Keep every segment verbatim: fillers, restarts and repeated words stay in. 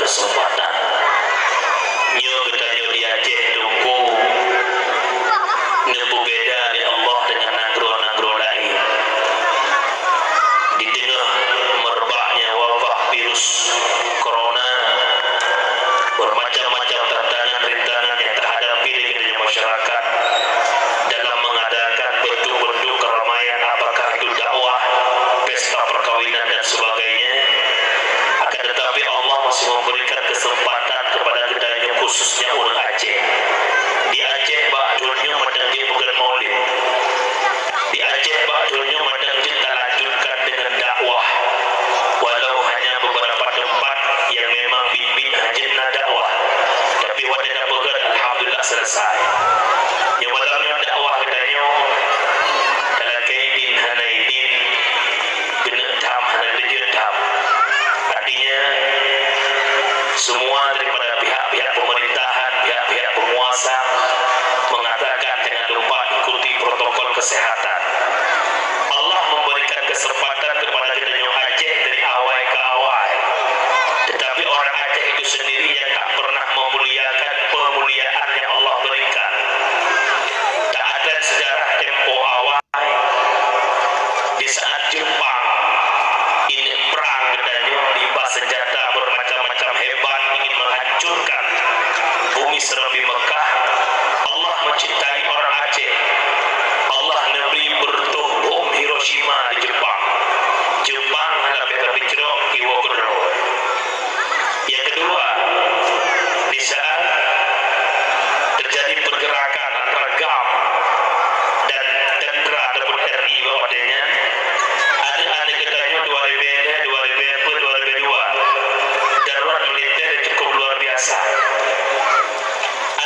keuseumpatan. Nyoe geutanyoe di Aceh, Teungku, neupeubeda lé Allah deungon nanggroe-nanggroe laén. Di teungoh meureubaknya wabah virus corona, bermacam-macam tantangan, rintangan nyang teuhadapi lé geutanyoe masyarakat dalam mengadakan bentuk-bentuk keramaian, apakah itu dakwah, pesta perkawinan dan sebagainya. Akan tetapi, Allah masih memberikan kesempatan kepada geutanyoe, khususnya ureuëng Aceh. Di Aceh bak thon nyoe mantong jeuet peugét maulid. Di Aceh bak thon nyoe mantong jeuet talanjutkan deungon dakwah. Walau hanya beberapa tempat yang memang biet-biet hana jeuet na dakwah, tapi watée tapeugét, alhamdulillah, selesai. Nyoe malam nyoe dakwah geutanyoe talakée idin hana idin, keuneuk tham hana keuneuk tham. Artinya, semua daripada pihak-pihak pemerintahan, pihak-pihak penguasa mengatakan jangan lupa ikuti protokol kesehatan. Allah memberikan kesempatan kepada geutanyoe Aceh dari awai ke awai. Tetapi orang Aceh itu sendiri yang tak pernah memuliakan pemuliaan yang Allah berikan. Taatan sejarah tempo awal, di saat Jepang ini perang geutanyoe, limbah senjata bermacam-macam hebat ingin menghancurkan bumi Serambi Mekah, Allah mencintai orang Aceh. Allah neubri beureutoh bom Hiroshima di Jepang. Jepang hana pih ka picrok iwoe keudroe. Yang kedua, di saat terjadi pergerakan antara GAM dan tentara ataupun R I bak watée nyan, aneuk-aneuk geutanyoe dua ribée lhée, dua ribée peuet, dua ribée dua, darurat militer yang cukup luar biasa.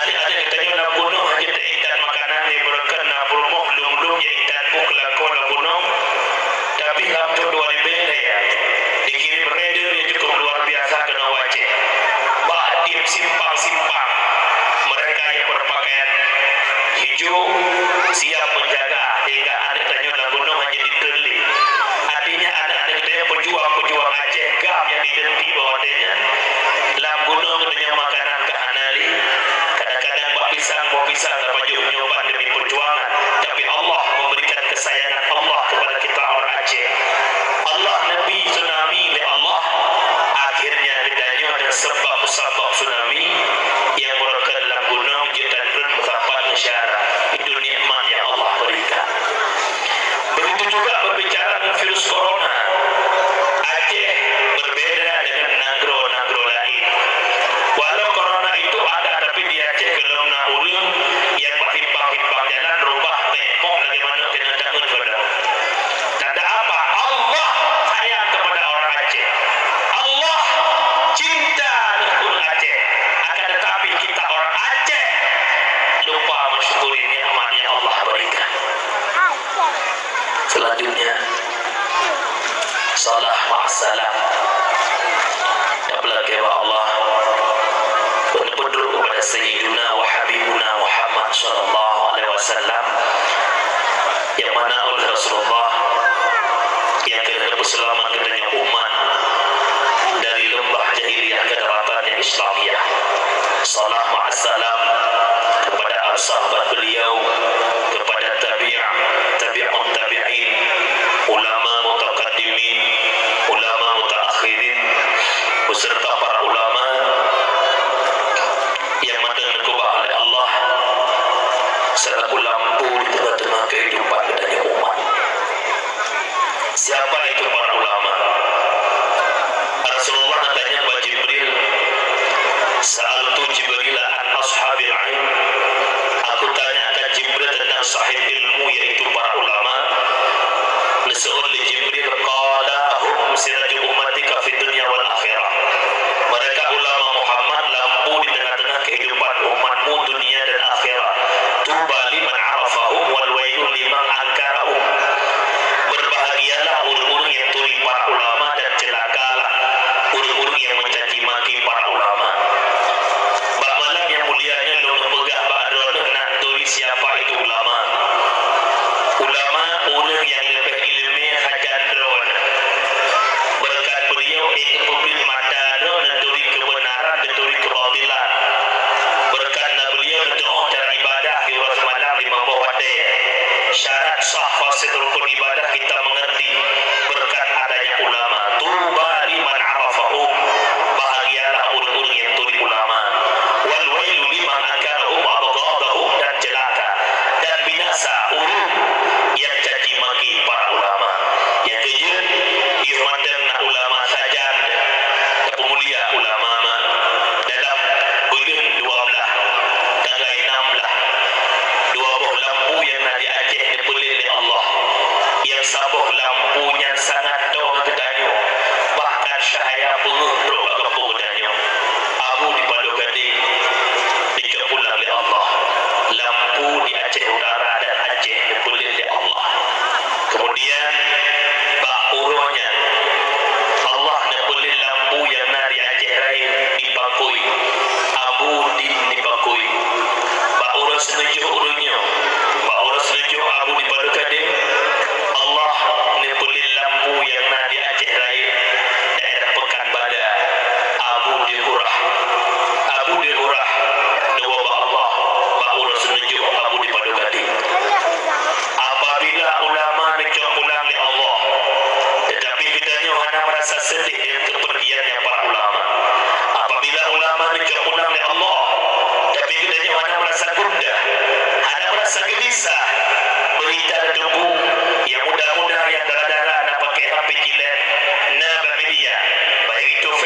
Aneuk-aneuk geutanyoe lam gunong hana jeuet teuintat makanan, di beureukat na peurumoh lom-lom nyang intat peue keulakoe lam gunong, tapi lam thon dua ribée lhée, dikirém raider nyang cukup luar biasa keunoe u Aceh. Bak tieb simpang-simpang, mereka yang berpakaian hijau siap menjaga sehingga aneuk tanyoe lam gunong hana jeuet jitreun lé. Artinya, aneuk-aneuk tanyoe, pejuang-pejuang Aceh GAM nyang diteunti bak watée nyan, lam gunong geutanyoe makanan ka hana lé. Kadang-kadang bak pisang, boh pisang tapajoh nyoe ban demi perjuangan. Tapi Allah memberikan kesayangan Allah kepada kita orang Aceh. Allah neubri tsunami lé Allah. Akhirnya geutanyoe dan sebab-sebab tsunami nyang beureukat lam gunong jeuet tatreun meusapat ngon syedara. Itu nikmat yang Allah berikan. Begitu juga berbicara tentang virus corona, Aceh berbeda dengan nanggroe-nanggroe laén. Walau corona itu ada, tapi di Aceh gohlom na ureuëng nyang bak simpang-simpang jalan rubah teuh moh lagée manök keuneuk taeun badan. Tanda apa? Allah sayang kepada orang Aceh. Allah cinta dengan ureuëng Aceh. Akan tetapi kita orang Aceh lupa mensyukuri nikmat yang Allah berikan. Selanjutnya, salam ma'assalam. Tapeulakée bak Allah, peuneupeutrok kepada Sayyiduna wa Habibuna Muhammad sallallahu alaihi wasallam, yang mana oleh Rasulullah nyang keuneuk neupeuseulamat geutanyoe umat dari leumbah jahiliyah ke daratan yang Islamiah. Salam ma'assalam kepada sahabat beliau, kepada tabi', tabi'ut tabi'in, ulama mutaqaddimin, ulama mutaakhirin, beserta para ulama yang mantong neukeubah oleh Allah selaku lampu di teungoh-teungoh kehidupan geutanyoe umat. Siapa itu para ulama? Rasulullah neutanyong bak Jibril, "Sa'altu Jibril an ashabil ilm." Aku tanyakan Jibril tentang sahib ilmu, yaitu para ulama. Neuseuôt lé Jibril, "Qala hum siraju ummatika fid dunya wal akhirah."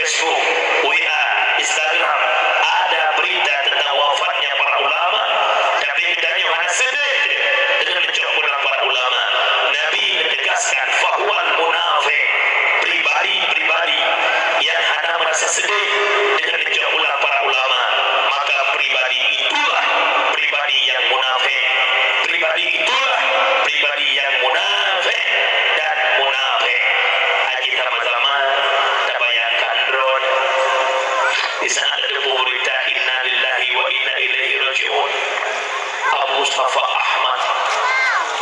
Facebook, W A, Instagram, ada berita tentang wafatnya para ulama, tapi geutanyoe hana seudeh deungon neucok pulang para ulama. Nabi neutegaskan, "Fahuwal munafiq," pribadi-pribadi yang hana merasa sedih dengan neucok pulang para ulama, maka pribadi itulah pribadi yang munafik. Pribadi itulah pribadi yang munafik dan munafik. Aji sama-sama tabayangkan droe di saat ada berita inna lillahi wa inna ilaihi raji'un. Abu Mustafa Ahmad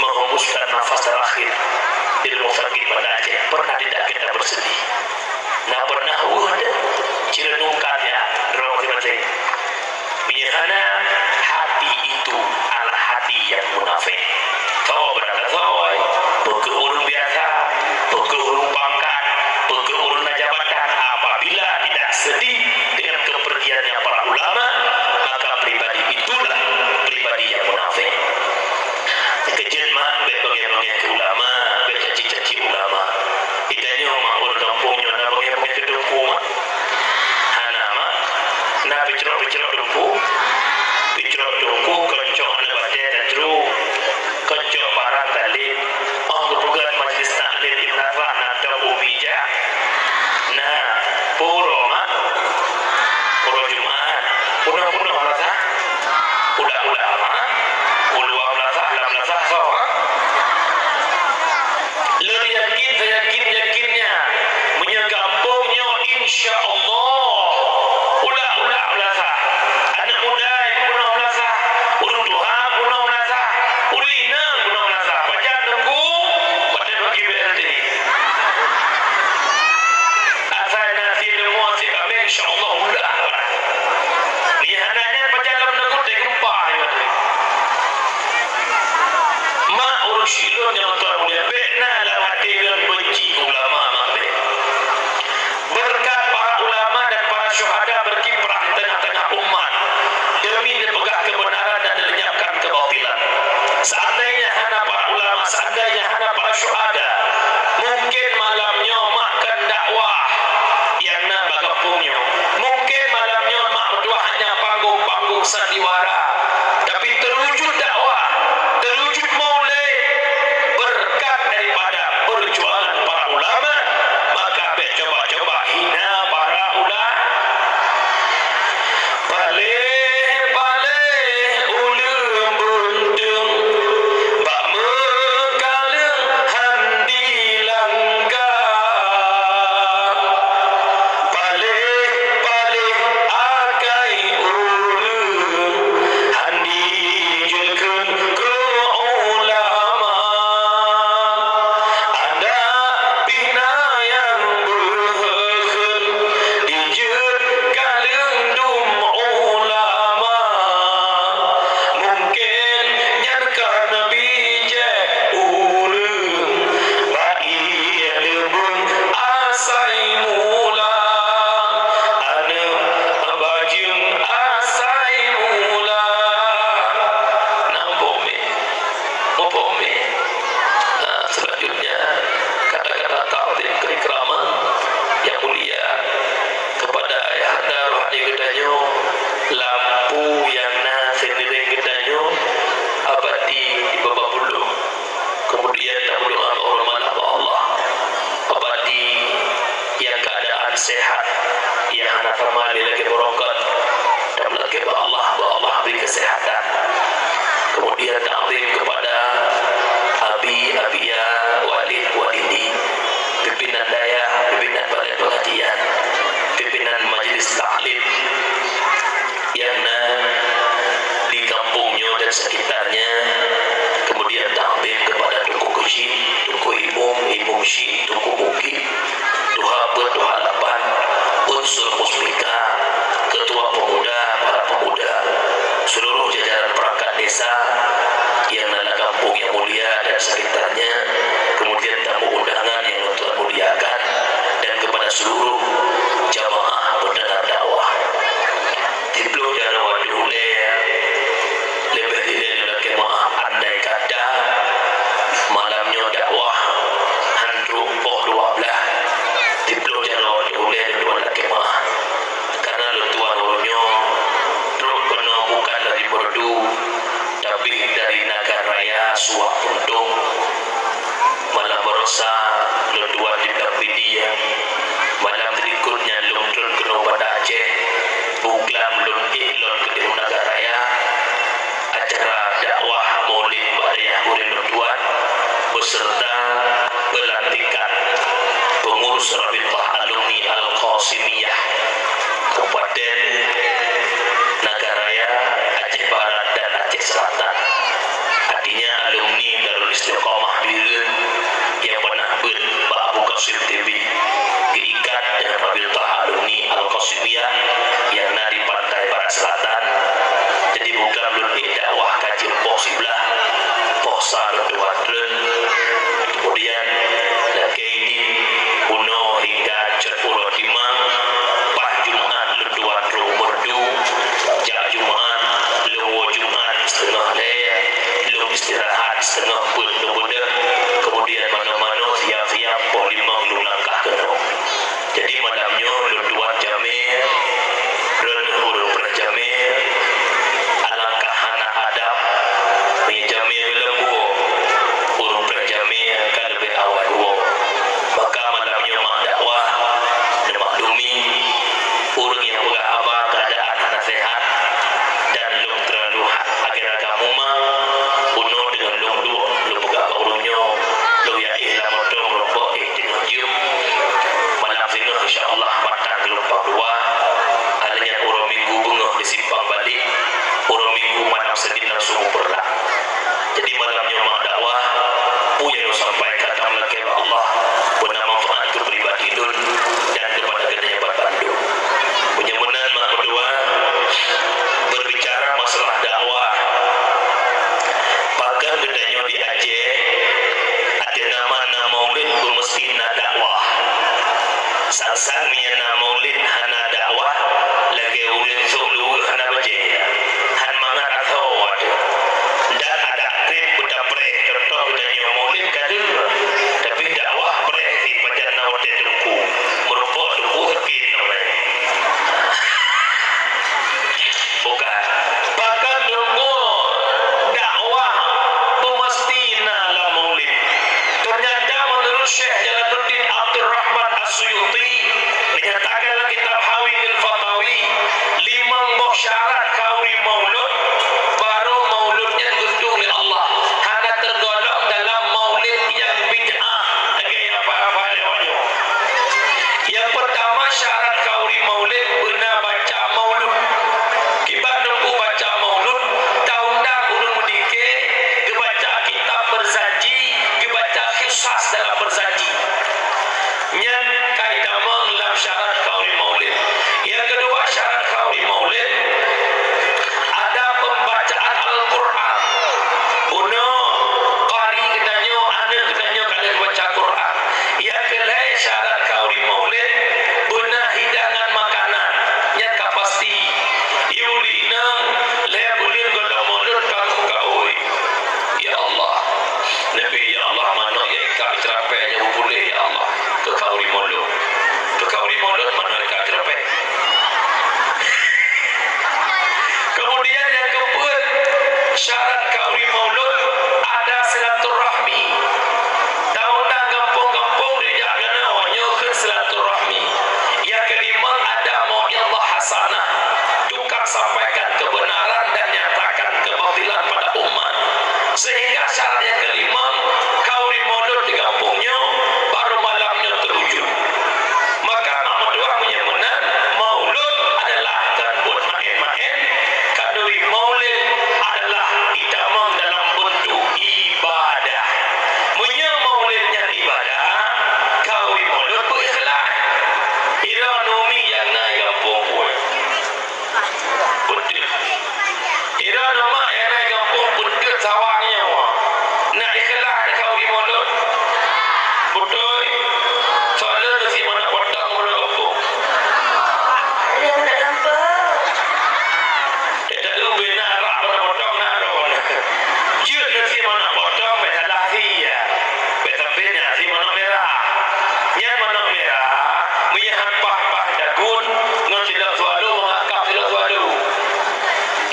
menghembuskan nafas terakhir di rumah sakit Banda Aceh. Pernah tidak kita bersedih? Nah, pernah weueh deh. Cirenungkan ya, droe masing-masing. Meunyoe hana, hati itu adalah hati yang munafik. Soe beurangkat soe, peu kheueh ureueng biasa, peu kheueh ureueng pangkat, peu kheueh ureueng na jabatan, apabila tidak sedih dengan kepergiannya para ulama, maka pribadi itulah pribadi yang munafik. Keujeuet mak, bèk beungèh-beungèh keu ulama, bèk caci-caci ulama. Geutanyoe mak, ureueng gampông nyoe na beungèh-beungèh keu teungku mak? Hana mak. Na peucrok-peucrok teungku? Peucrok teungku, keuncok aneuk batèe tacrok, keuncok parang taleb. Oh geupeugöt majlis taklim di meunasah na tôb umi jak. Na, peue uroe mak? Uroe Jumat. Peunoh-peunoh meunasah? Ulah-ulah mak. Uluwa meunasah, lam meunasah soe? Lôn yakin, saya yakin-yakinnya, meunyoe gampông nyoe, insya Allah, ulah-ulah meunasah. Aneuk muda peunoh meunasah, ureueng tuha peunoh meunasah, ureueng inong peunoh meunasah. Pajan teungku, pajan bagi B L T. Asai na si leumo si kameng, insya Allah udah. Ni hana nyan pajan lam neugui teugempa nyoe. Mak ureueng syedara nyang tuan mulia, bèk na lam até lôn benci ulama mak bèk. Berkat para ulama dan para syuhada berkiprah di tengah-tengah umat demi neupeugah kebenaran dan neulenyapkan kebatilan. Seandainya hana para ulama, seandainya hana para syuhada, mungkin malam nyoe mak kan dakwah nyang na bak gampông nyoe. Mungkin malam nyoe mak meutuah hanya panggung-panggung sandiwara, tapi terwujud dakwah, terwujud maulid berkat daripada perjuangan para ulama. Maka bèk coba-coba hina para ulama. Paléh-paléh ulôn beuntông, bak meukaleueng han dilangka. Paléh-paléh akai ureueng han dijeuet keu ulama. Adak pih na nyang beuheuh kheun dijeuet kaleueng dum ulama. Mungken nyan ka Nabi jeh ureueng bak ié leubeng asai mula. Aneuk bajeueng asai mula. Nang bomé. Muphom, eh? Nah, selanjutnya, kata-kata takzim keikraman yang mulia kepada ayahanda rohani geutanyoe, lampu nyang na seuneureng geutanyoe, abadi di babah buloh. Kemudian, tamudoa horeumat bak Allah, abadi nyang keuadaan sehat, nyang hana tamah lé lagèe barokot, dan meulakèe bak Allah, bak Allah bri keusehatan. Kemudian takzim kepada abi, abia, walid, walidi, pimpinan dayah, pimpinan balai pengajian, pimpinan majlis taklim nyang na di kampung nyoe dan sekitarnya. Kemudian takzim kepada Teungku Keuchik, Teungku Imum, Imum Chik, Teungku Mukib, Tuha Peuet, Tuha Lapan, Unsur Muspika, Ketua Pemuda, para pemuda, seluruh jajaran perangkat desa nyang na lam kampung nyang mulia dan sekitarnya, kemudian tamu undangan nyang Tuhan muliakan, dan kepada seluruh Miyah, Kabupaten Nagan Raya, Aceh Barat dan Aceh Selatan. Artinya, alumni Darul Istiqomah Bireuen nyang pernah beuet bak Abu Qasim T B, geuikat dengan Rabitah Alumni Al-Qasimiyah nyang na di Pantai Barat Selatan. Jadi, bukan lôn ék dakwah ka jeuem poh siblaih, poh sa lôn tuan treun. Kemudian, lagèe ini, bunoe hingga cot uroe timang, paih Jumat lôn tuan trok u Meureudu, jak Jumat, lôn woe Jumat siteungoh lhèe, lôn istirahat siteungoh peuet lôn beudôh, kemudian manoe-manoe siang-siang poh limong lôn langkah keunoe. Jadi, malam nyoe lôn tuan jamèe, droeneuh ureueng preh jamèe, alangkah hana adab, meunyoe jamèe goh lom woe, ureueng preh jamèe ka leubeh awai woe. Maka malam nyoe mak dakwah neumaklumi, ureueng nyang peugah haba keuadaan hana seuhat dan lôn teurlalu ha-, agèe ragam uma, bunoe deungon lôn duek lôn peugah bak ureueng nyoe, lôn jak éh lam moto meurumpok éh teungoh jeuem. Malam singoh insya Allah mantong geulumpang dua. Hai lheueh nyan uroe Minggu beungoh geusimpang balek. Uroe Minggu malam Senin langsung u Peureulak. Jadi malam nyoe mak dakwah, peue nyang lôn sampaikan ka meulakèe bak Allah, beuna manfaat keu pribadi lôn dan keupada geutanyoe bandum. Meunyoe meunan mak meutuah, berbicara masalah dakwah, pakon geutanyoe di Aceh, ateueh nama na maulid beumeusti na dakwah. Sang-sang meunyoe na maulid hana dakwah, lagèe ureueng sôk luweue hana bajèe, han mangat asoe teuh. Dan adak trép beutapreh, contoh geutanyoe maulid ka deuh, tapi dakwah preh sih pajan na watèe teungku. Meurumpok teungku sakét. Bukan. Pakon deungoe dakwah beumeusti na lam maulid. Ternyata menurut Syekh Jalaluddin Abdurrahman As-Suyuti menyatakan dalam kitab Hawil Fatawi, limong boh syarat khauri maulud, baru maulud nyan geutueng lé Allah. Hana tergolong dalam maulid nyang bid'ah lagèe nyang apa-apa lewat nyoe. Nyang peurtama, syarat khauri maulid beuna baca maulud. Kiban teungku baca maulud, taundang ureueng meudike, geubaca kitab Barzanji, geubaca kisah dalam Barzanji. Nyan ka itamong lam syarat khauri maulid. Nyang keudua syarat khauri maulid, ada pembacaan Al-Quran. Bunoe qari geutanyoe, aneuk geutanyoe ka lheueh baca Quran. Nyang keulhèe syarat khauri maulid, beuna hidangan makanan. Nyan ka pasti. Yue lé inong, lhèe buleuen goh lom maulud ka muka oi. Ya Allah. Neubri ya Allah manok nyang ikab ceurapèe nyoe puléh ya Allah. Keu khauri maulud. Keu khauri maulud manok ikab ceurapèe. Kemudian nyang keupeuet, syarat khauri maulud ada silaturahmi. Taundang gampông-gampông dijak keunoe nyoe kheun silaturahmi. Nyang keulimong ada mau'izah hasanah, tukang sampaikan kebenaran dan nyatakan kebatilan pada umat. Sehingga syarat nyang keulimong, khauri maulud di gampông nyoe, baru malam nyoe teuwujud. Maka mak meutuah meunyoe meunan, maulud adalah kon buet maén-maén, khanuri maulid adalah itamong dalam beuntuk ibadah. Meunyoe maulid nyan ibadah, khauri maulud peuikhlas. Droeneuh umi nyang na i gampông buet. Beutôi. Droeneuh mak nyang na i gampông beutôi sawang nyoe. Na ikhlas khauri maulud? Beutôi. Soe lôn nasi manok potong ureueng gampông. Lôn tak gampông. Teuka ubé na rak manok potong na droeneuh. Jeuet nasi manok potong, bèk salah si ya. Bèk sampé nyan si manok mirah. Nyan manok mirah, meunyoe han paih-paih dagun, ngon silop swallow, meungakab silop swallow.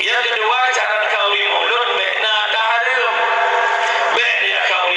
Nyang keudua, syarat khauri maulud bèk na tahareuem. Bèk ya khauri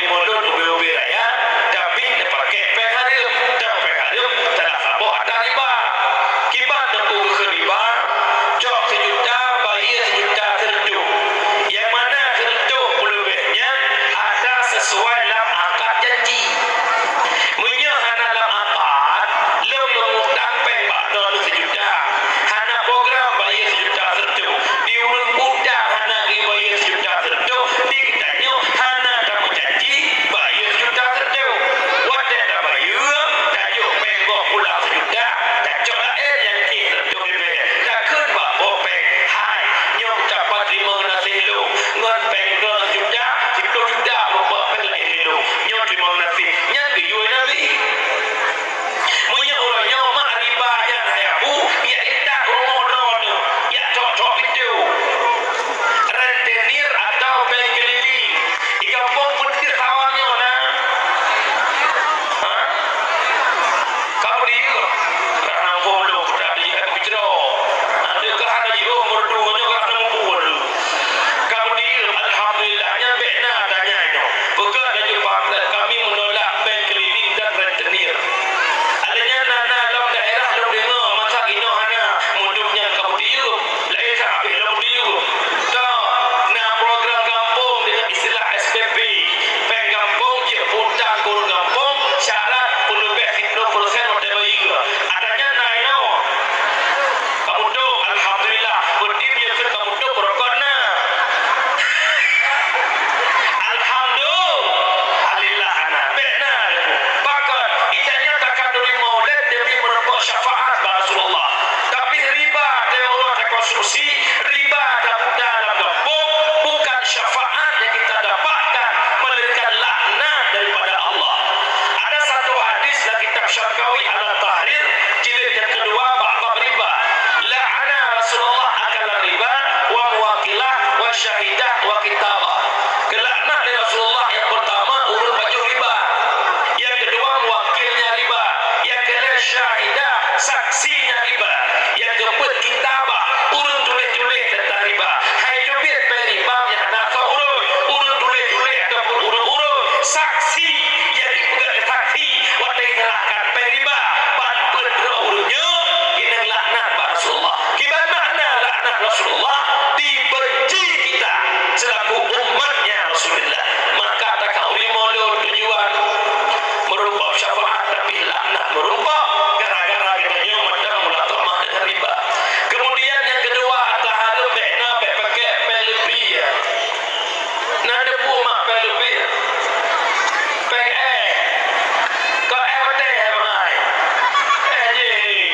Si riba tabuta lam gampông, bukan syafaat yang kita dapatkan, melainkan laknat daripada Allah. Ada satu hadis dalam kitab Syarqawi At-Tahrir, jilid yang kedua, bab-bab riba. La'ana Rasulullah akala riba, wa muwakilah, wa syahidah, wa kitabah. Geulaknat lé Rasulullah, nyang peurtama ureuëng pajoh riba, nyang keudua muwakilnya riba, nyang keulhèe syahidah, saksinya riba, nyang keupeuet kitabah, ureuëng tuléh-tuléh teuntang riba. Hai teubiet péng riba nyang hana soe ureuëng, ureuëng tuléh-tuléh ataupun ureuëng-ureuëng saksi nyang jipeugah saksi watée jiserahkan péng riba ban peuet droe ureuëng nyoe, inong laknat bak Rasulullah. Kiban makna laknat Rasulullah? Dibenci kita selaku umatnya Rasulullah. Maka takhauri mulod tujuan meurumpok syafaat, tapi laknat meurumpok gara-gara geutanyoe mantong mula tamah deungon riba. Kemudian nyang keudua, ata hareuem bék na bék pakai péng leupie. Na debu mak péng leupie. Péng éh. Kok éh maté éh bangai. Éh jih.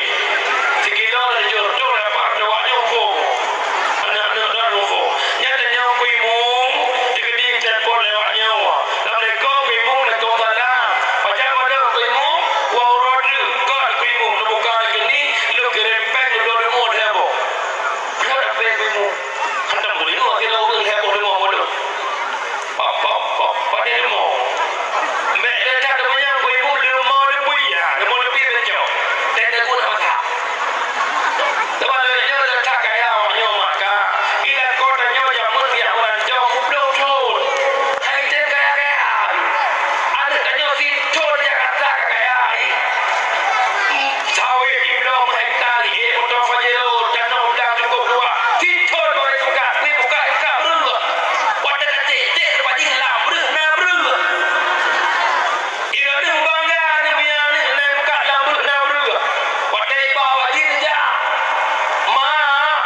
Sikilo laju reutôh dapat dua nyoe umpung. Aneuk-aneuk dan umpung. Nyan tanyong kuimum, dikeudi telepon lewat nyoe. Assalamualaikum kuimum, waalaikumsalam. Pajan padum kuimum, wah uroe teuk, kon kuimum, neubuka keunoe, lôn kirém péng lôn dua ribu lhèe boh. Piôh péng kuimum. Hantom kudeungoe sidroe ureueng lhèe boh deungoe modong. Pop, pop, pop, padé leumo. Mbek lé that teumanyong kuimum leumo leubeh, ya, leumo leubeh beujok. Dan lagu nak masak. Teuma lagèe nyoe that kaya awak nyoe maka, ilakon tanyoe jameun riyak meurancong siplôh thon. Hai tem kaya-kaya. Aneuk tanyoe sithon di Jakarta ka kaya, ai. Sawét jibloe meuhekta lhèe moto Pajero, tanoh udang cukôp luwah. Sithon barô buka, kui buka, buka breueh. Watèe tacék-cék, leupah jih lam breueh, na breueh. Droeneuh bangga, neumiet aneuk na buka lam breueh, na breueh. Watèe iba haji neujak, "Mak,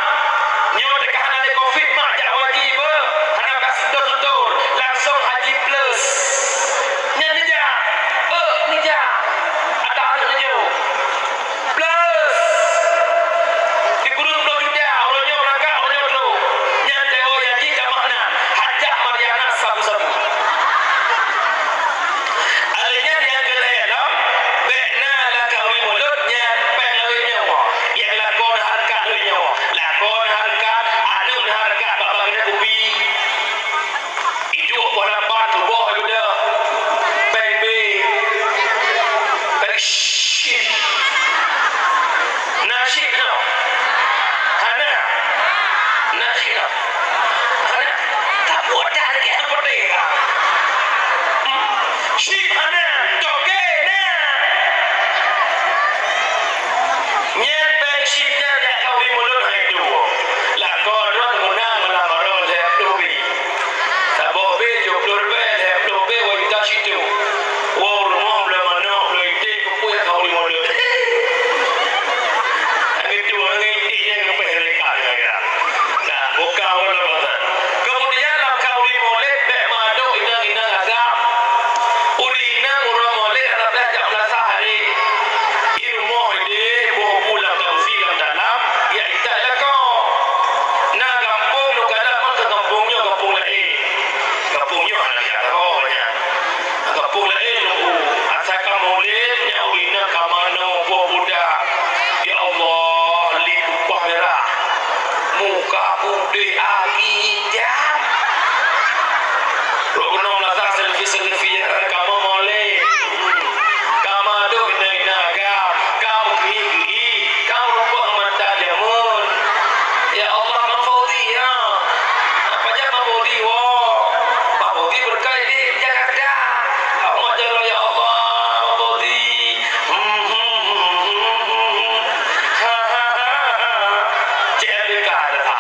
nyoe teuka hana lé covid, Mak, jak haji beuh." Hana ka seutôt-seutôt, langsong haji plus. Nyan neujak, eh, neujak. Ata aneuk neujak. Plus. Sikureueng ploh juta, uroe nyoe rangkak, uroe nyoe trôk. Nyan teori haji ka makna. Hajat Mariana sabu-sabu. Alèh nyan nyang keulhèe lom, bèk na lakèe ureueng mulod nyan péng lagèe nyoe. Nyang lakoe na hareukat lagèe nyoe. Lakoe na hareukat, aneuk na hareukat bak bagian kupi. Iduek poh lapan tuboh ai buda. Péng B. Péng syit. Na syit nyoe? Hana. Na syit nyoe? Hana. Tabuet dah lagèe apotek. Hmm. Syit hana, tokè na. Nyan péng syit nyan jak kawin mulod hai tuwoe. Lakoe droen meunang malam baroe lhèe ploh bi. Saboh bi jôk ploh ribèe, lhèe ploh bi wajib tasyit tu. Woe rumoh bloe manok, bloe iték, kumpôi jak kawin mulod. Lagèe tu, lagèe iték nyan geupèh lé ka kira-kira. Nah, buka awak lam masa. Kemudian lam kawin mulod, bèk madok inong-inong agam. Ureueng inong uroe mulod, adalah jak meulasah hari. Di rumoh idéh, boh bu lam tausi lam dalam, ya itat lakoe. Na gampông lôn kalon meunan keu gampông nyoe, gampông laén. Gampông nyoe hana jak lakoe nyan. Gampông laén lôn bu. Asai ka mulod, nyan ureueng inong ka manoe boh budak. Ya Allah, li tumpah mirah. Muka putih agi itam. Rot gunong meulasah selfie-selfie, kamoe molek. Kamoe dok inong-inong agam, kamoe geuhi-geuhi, kamoe rumpok mata jameun. Ya Allah, Bang Fauzi, ya. Apa jak Bang Fauzi, woe? Bang Fauzi berkai di Jakarta. Awak jalan, ya Allah, Bang Fauzi. Hmm, hmm, hmm, hmm, hmm, hmm. Ha, ha, ha, ha. C L B K dah.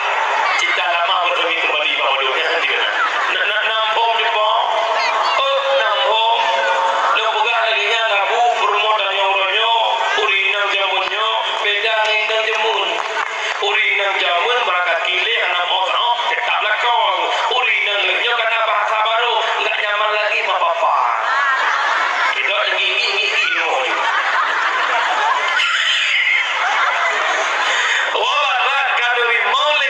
Cinta lama bersemi kembali, Bang Waduk. Nyan dia. Nak, nak nam phom jumpa. Oh, nam phom. Lôn peugah lagèe nyan lagu peurumoh tanyoe uroe nyoe, ureueng inong jameun nyoe, beda ngon inong jameun. Ureueng inong jameun beurangkat kileng hana meu'oh-'oh, teutap lakoe. Ureueng inong nyoe kana bahasa barô, enggak nyaman lagi ma papa. Idok lagi gigi-gigi di rumoh nyoe. Wah, bat-bat kanduri maulid.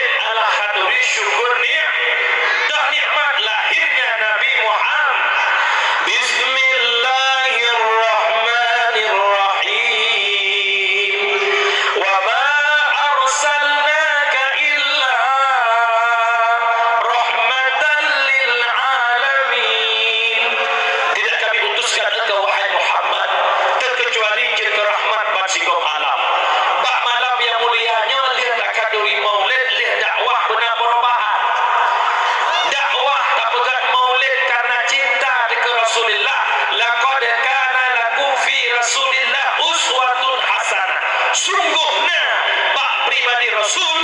Syukur ni-, dah nikmat lahirnya Nabi Muhammad. Bismillahirrahmanirrahim. Wa ma arsalnaka illa rahmatan lil alamin. Tidak kami utuskan engkau, wahai Muhammad, terkecuali jeuet keu rahmat ban sigom alam. Bak malam nyang mulia nyoe lheueh takaduri maulid, lheueh dakwah beuna perubahan. Dakwah tapeugöt maulid karena cinta keu Rasulullah. Laqad kana lakum fi Rasulillah uswatun hasanah. Sungguh na bak pribadi Rasul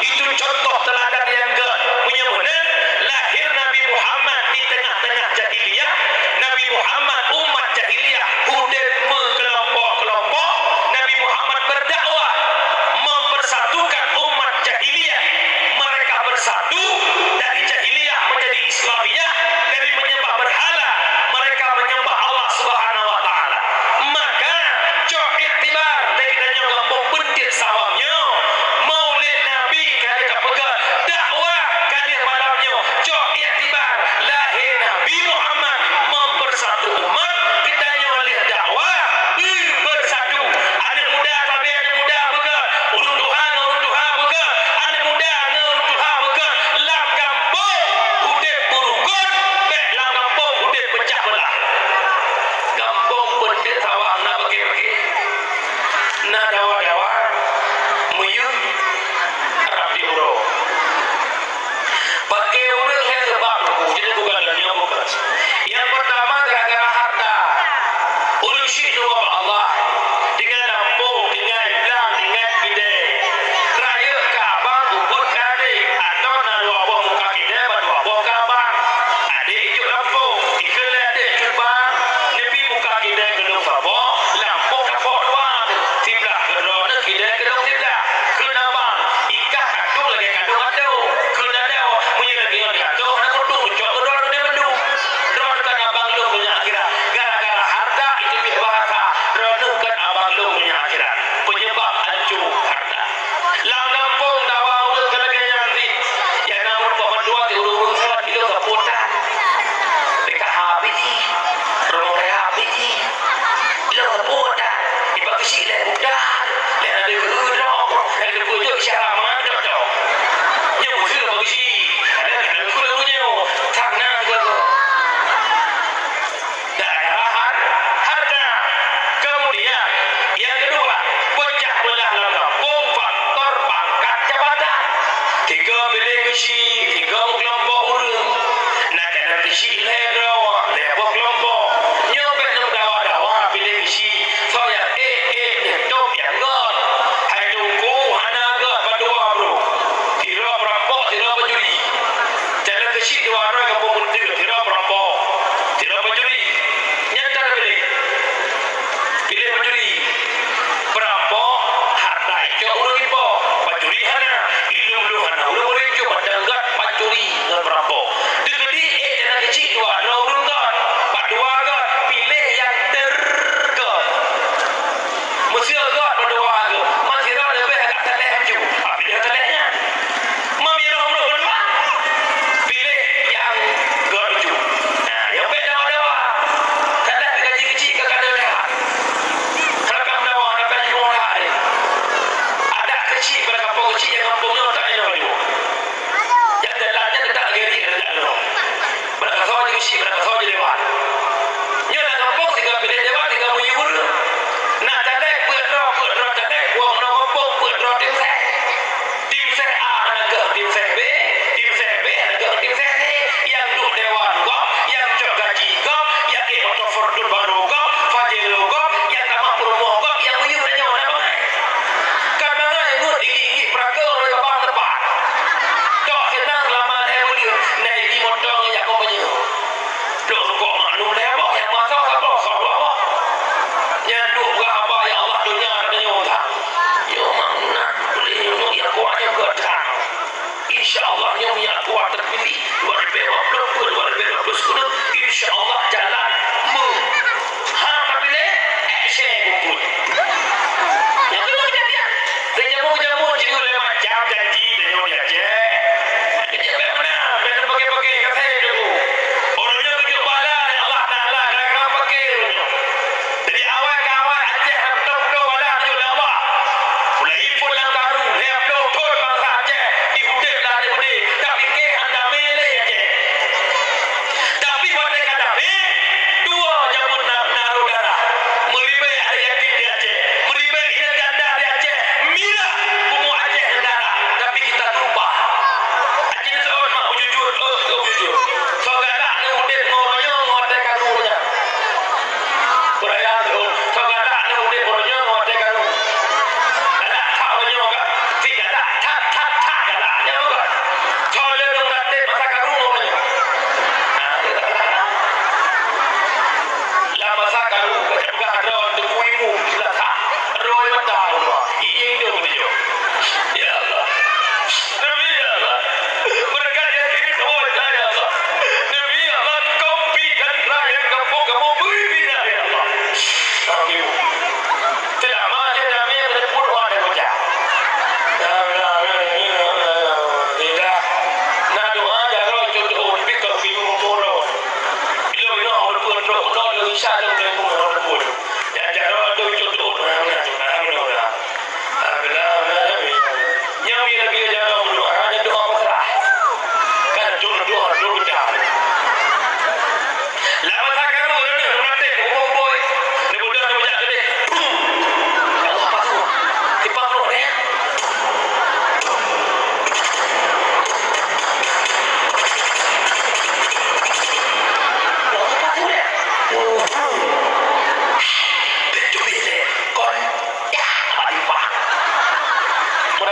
itu contoh teuladan nyang gét. Meunyoe meunan, lahir Nabi Muhammad di teungoh-teungoh jahiliyah, Nabi Muhammad umat jahiliyah udeb meukelompok-kelompok, Nabi Muhammad berdakwah mempersatukan umat jahiliyah. Mereka bersatu dari jahiliyah menjadi Islamiyah, dari menyembah berhala mereka menyembah Allah Subhanahu wa Taala. Maka, cok iktibar lé geutanyoe gampông beuntiet sawang nyoe. Maulid Nabi ka lheueh tapeugah, dakwah ka lheueh malam nyoe. Cok iktibar, lahé Nabi Muhammad mempersatu umat, geutanyoe lheueh dakwah, beubersatu. Aneuk muda sabe aneuk muda beugah, ureueng tuha ngon ureueng tuha beugah, aneuk muda ngon ureueng tuha beugah, lam gampông udeb beurukon, bèk lam gampông udeb peucah beulah. Gampông beuntiet sawang na bagi-bagi, na dawa-dawa, meuyeuh, rab di uroe. Bagi ureueng hai sebab, jadi bukan nyoe bukan. Nyang peurtama gara-gara harta. Ureueng syik neuwoe bak Allah, tinggai lampôh, tinggai blang, tinggai keudè. Rayeuk keu abang, ubeut keu adék, atawa na dua boh muka keudè bak dua boh keu abang. Adék ijok lampôh, ikheun lé adék, "Cut bang, neubi muka keudè keu lôn saboh, lampôh tapok dua, siblah keu droeneuh, keudè keu lôn siblah." Kheun abang, "Ikah katong lagèe katong atô." Kheun adoe, "Meunyoe lagèe nyoe katong, hana kutu, cok keu droeneuh bandum. Droeneuh kan abang lôn donya akhirat." Gara-gara harta, itu pih bahasa, "Droeneuh kan abang lôn donya akhirat." Penyebab anco harta. Lam gampông dawa ureueng ka lagèe nyan cit. Nyang na meureumpok mandua di ureueng-ureueng salat ilong sapeue tan. P K H pih jih, rumoh rehab pih jih. Ilong sapeue tan. Iba keuchik lé budak, lé na deuh droe, lé deuh bujuk syara mandok-dok. Nyoe useue bak keuchik. Ada kena gula nyoe. Thang na gula. Gara-gara har-, harta. Kemudian, yang kedua, pecah belah lam gampông faktor pangkat jabatan. Tiga piléh keuchik, tiga meukelompok ureueng. Na keunan keuchik lhèe droe, lhèe boh kelompok. Nyoe bèk neumeudawa-dawa piléh keuchik. Soe nyang ék, ék, nyang tôp nyang göt. Hai teungku, hana göt, bandua brôk. Sidroe peurampok, sidroe pencuri. Jalan keuchik dua droe gampông beunteuk, sidroe peurampok, sidroe pencuri. Nyan tan piléh. Piléh pencuri. Peurampok, harta icok ureueng ipo. Pencuri hana, ilong-ilong hana. Ureueng ureueng cuma danggat pencuri ngon peurampok. Teukeudi ék jalan keuchik dua droe ureueng göt. Pat dua göt, piléh nyang teugöt. Meuseu göt bandua göt, man sidroe leubeh agak teuléh laju, piléh teuléh nyan. Meunyoe roh-roh bandua, piléh nyang göt laju. Nah, nyang bèk dawa-dawa. Teuléh gaji keuchik ka kada leuhat. Kalau ka meudawa, hana ka jimeudawa lé. Adat keuchik pada gampông keuchik nyang gampông nyoe tak inoe laju. Nyang dalam nyan teutak lagèe riek dak droe. Bak gasoe jikeuchik, bak gasoe jilewat. Nyoe lam gampông tinggai piléh lewat, tinggai meuyue ureueng. Na teuléh peuet droe, peuet droe teuléh, buang ngon gampông, peuet droe tim seh. Tim seh A hana geuh tim seh B, tim seh B hana geuh tim seh C. Nyang duek dewan gob, nyang cok gaji gob, nyang ék moto Fortuner baru gob, Pajero gob, nyang tamah peurumoh gob, nyang meuyue tanyoe na bangai. Kan bangai ngon gigi-gigi peurangkau lé babah teupat. Tok seunang lama lhèe buleuen, na gigi moto ngon jak kompanye. Lôn sukok maklum lé boh nyang masa saboh, saboh boh. Nyan duek peugah haba, ya Allah, donya tanyoe that. Nyoe mak meunan, ulèh nyoe nyang kuat nyang geuh that. Insya Allah, nyoe nyang kuat teupiléh, dua ribu dua puluh, dua ribu dua puluh satu, insya Allah jalan meuh. Ha, tapi lé, eh, syèh bungkot. Nyang kedua, kita lihat. Dari jamu ke jamu, jadi oleh macam janji, dari jamu dia, cek.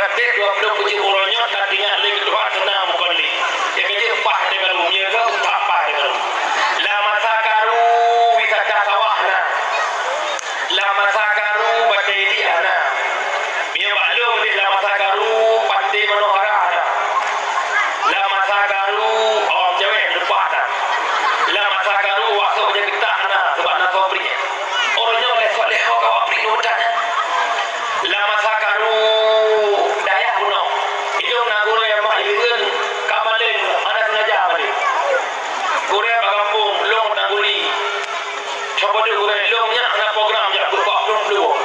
Dua puluh tujuh uroe nyoe ka teuingat lé keu Tuhan seunang bukon lé. Nyang keujeuet paih teuh karu, meunyoe ka utak paih teuh karu. Lam masa karu wisata sawah na. Lam masa karu batèe diek na. Meunyoe bak lôn deh lam masa karu panté manohara na. Lam masa karu awak cewek leupah na. Lam masa karu wak sôk bajèe keutah na, sabab na sobriek. Uroe nyoe lé soléh ho ka wak pri nyoe tan. Lam masa karu dayah bunoe, ilôn na gurèe mak ileuen ka maleng hana sengaja maleng. Gurèe bak gampông lôn na guli. Soe padum gurèe lôn nyan hana program jak beuet bak plueng-plueng.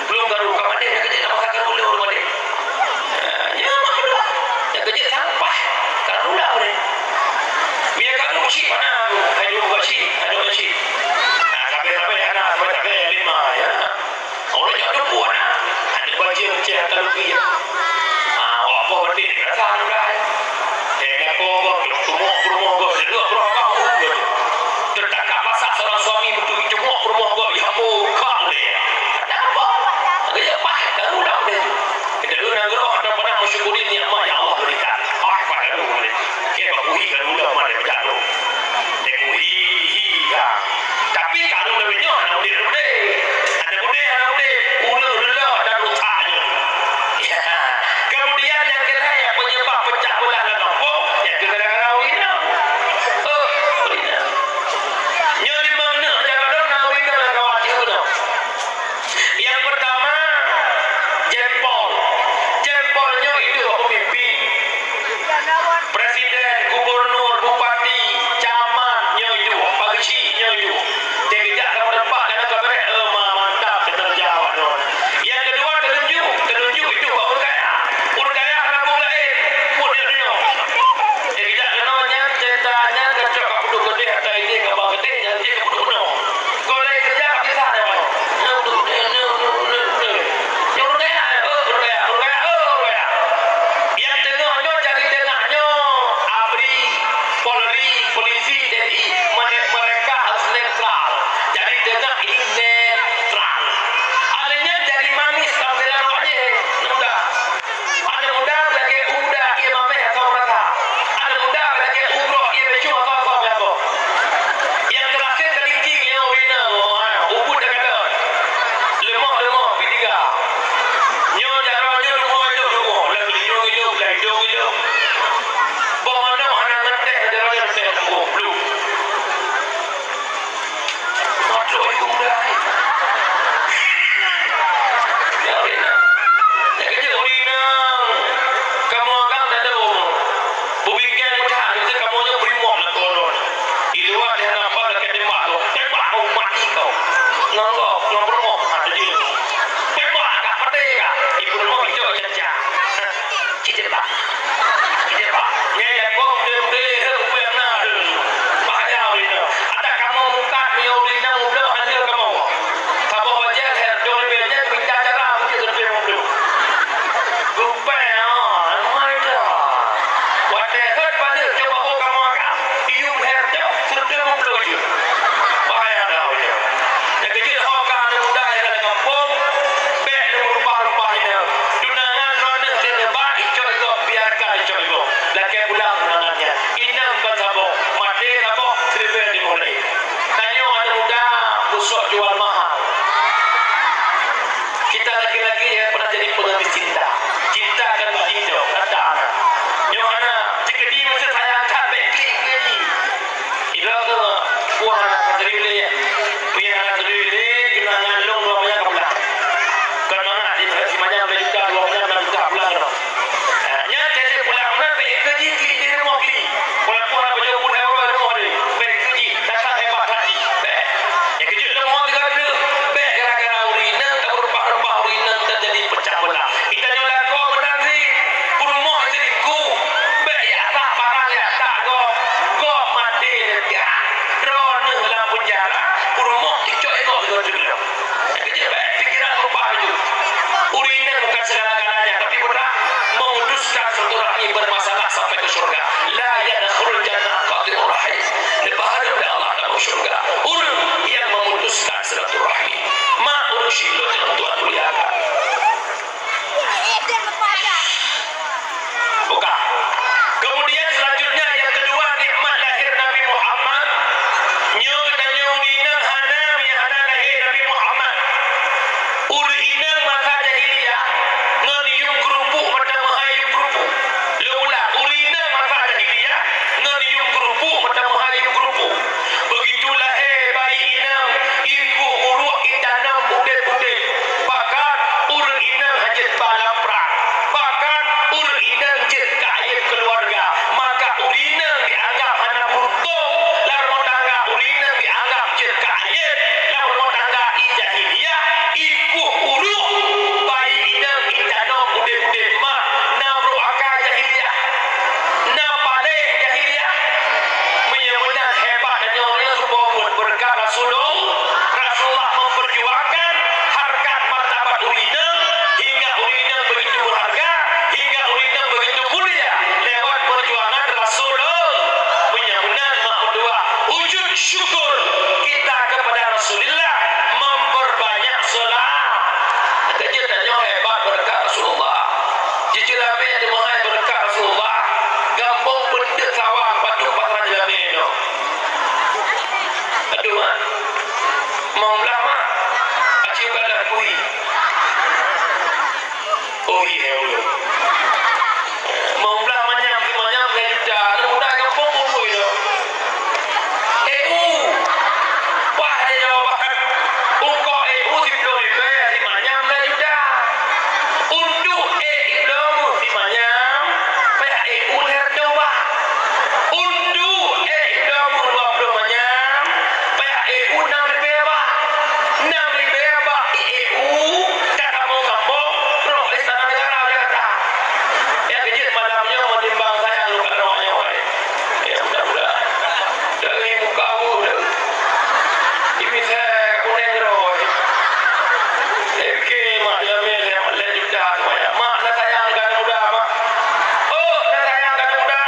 Plueng karu ka maleng, nyang keujeuet lam masa karu lôn maleng. Nyan mak meudoa. Nyang keujeuet sampah karu lam maleng. Mie karu cit mana? Hai dua cit, hai dua cit. Nah, sabe-sabe hana, sabe-sabe lima ya. Orang nyoe teupeu na, aneuk bajeueng ceh ka leuki. Ah, wak boh bandét rasa aneuk dai. Eh, lakoe goh, teumok peurumoh goh, sidroe peurumoh goh. Teutakab masak seorang suami beutôi teumok peurumoh goh, ya ampun, kak ulèe. Kenapa? Kerja pah, karu dah ulèe. Kita dulu nanggroe, ada pernah mensyukuri nikmat yang Allah berikan. Pah, pah, karu ulèe. Kita bakuhi karu dah, mana pecah tu. Teungku hi, hi, ha. Tapi karu lagèe nyoe hana udép-udép. Hana udép, hana udép. Ureueng reulok dan rusak nyoe. Kemudian nyang keulhèe nyang penyebab pecah belah lam gampông, nyang keu gara-gara ureueng inong. Oh, ureueng inong. Nyoe limong neuk jaroe lôn na ureueng inong lam kawan jih nyoe. Nyang peurtama, jempol. Jempol nyoe idéh Ui, hai ulôn. Meublah manyam, si manyam lhèe juta, aneuk muda gampông pun ui lôn. E U. Wah, lhèe jawaban. Ukoe E U siplôh ribèe, si manyam lhèe juta. Untuk E I Bloe Meuh si manyam, payah E U lhèe reutôh bah. Untuk E I Bloe Meuh dua plôh manyam, payah E U nam ribèe bah. Nam ribèe bah I E U, ka sambông-sambông, rôh Istana Negara Jakarta. Nyang keujeuet malam nyoe meunimbang sayang lôn bak droe nyoe, hai. Ya, mudah-mudahan. Dari muka Allah dah. Imisè kunèng droe. Oke, mak, jamé lhèe, lhèe juta semuanya. Mak, na sayang keu aneuk muda, mak. Oh, na sayang keu aneuk muda.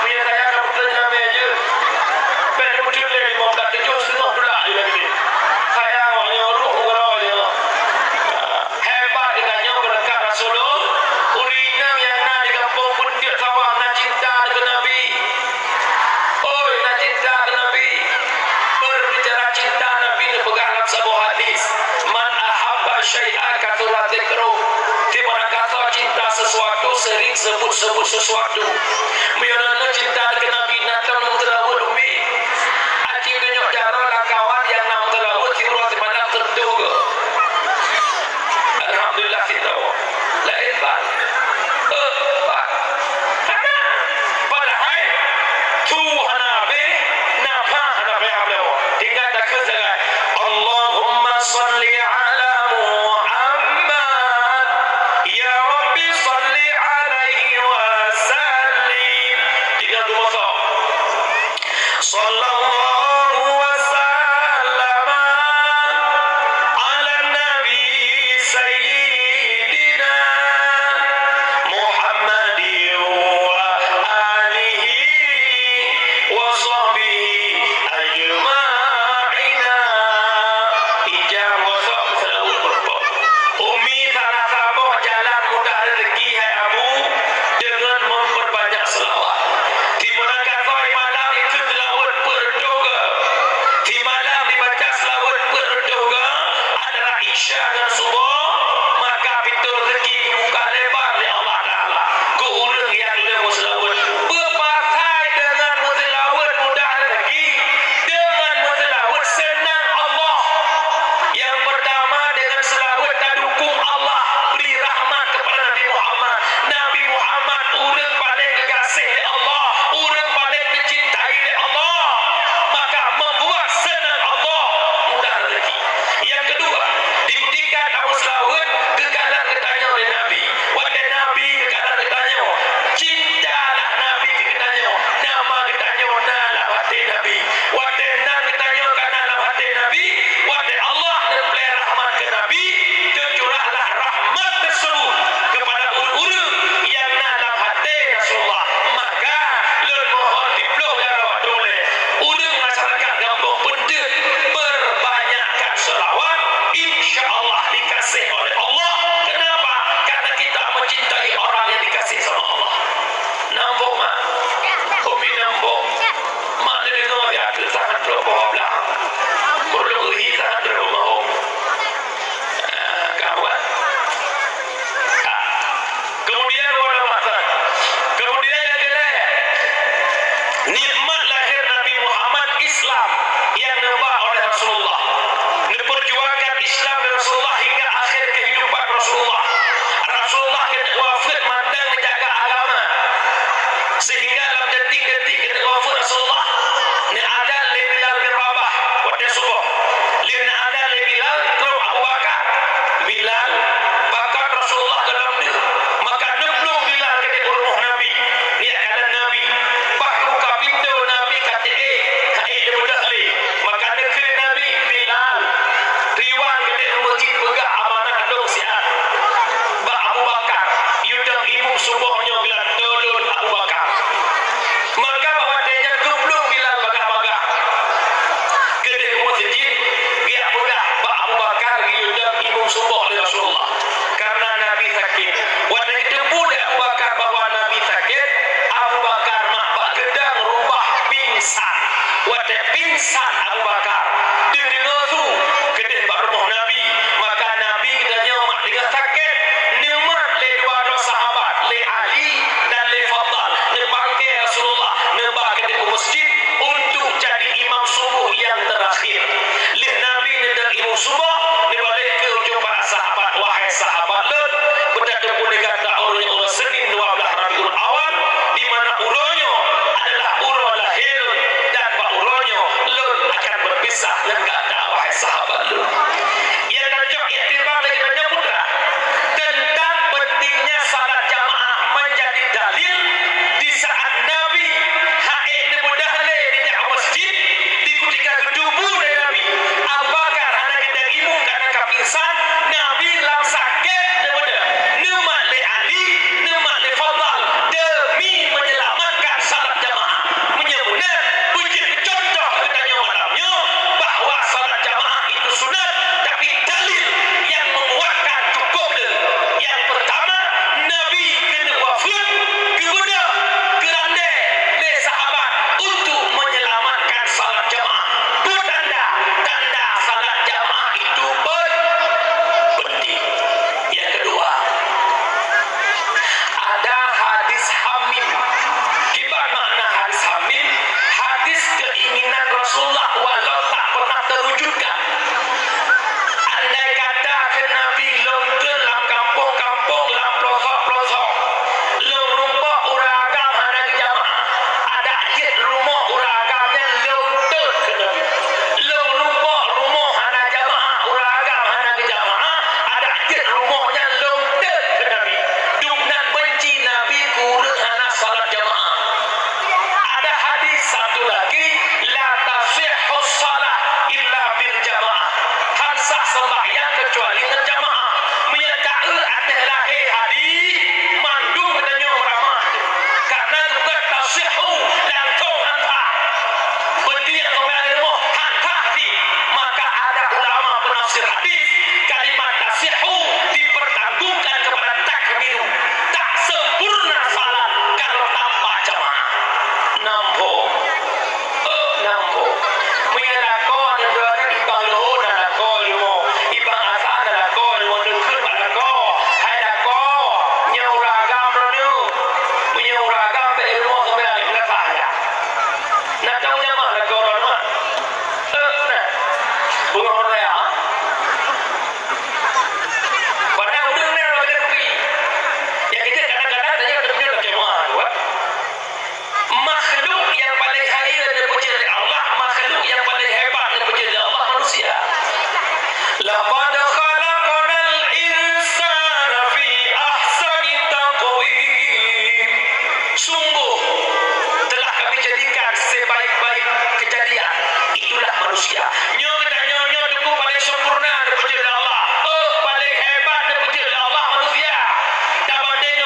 Meunyo sayang keu putroe jamé jeuet. Bèk meuteulé limong blah tujoh seungoh tulak jih lagi. Sayang awak nyoe, ruh uroe nyoe. Hebat geutanyoe beureukat Rasulullah. Ureueng inong nyang na di gampông Peuntiek Sawang na cinta keu Nabi. Oi, na cinta keu Nabi. Berbicara cinta Nabi neupeugah lam saboh hadis, "Man ahabba syai'an katsura dzikruh." Sibarang gasoe cinta sesuatu, sering sebut-sebut sesuatu. Meunyoe neuneuk cinta keu Nabi, na tom neumeuteuraweuet ubé. Aci meunyoe jaroe lam kawan nyang na meuteuraweuet siuroe simalam teuntèe geuh. Alhamdulillah, kita. Laén ban. Eh, ban. Hana. Padahai, su hana abéh, nafah hana payah bloe. Tinggai takheun sagai. Allahumma shalli ala Muhammad. Ya Rabbi shalli alaihi wa sallim. Tiga dua satu. Sallallahu wa sallama ala nabi sayyidina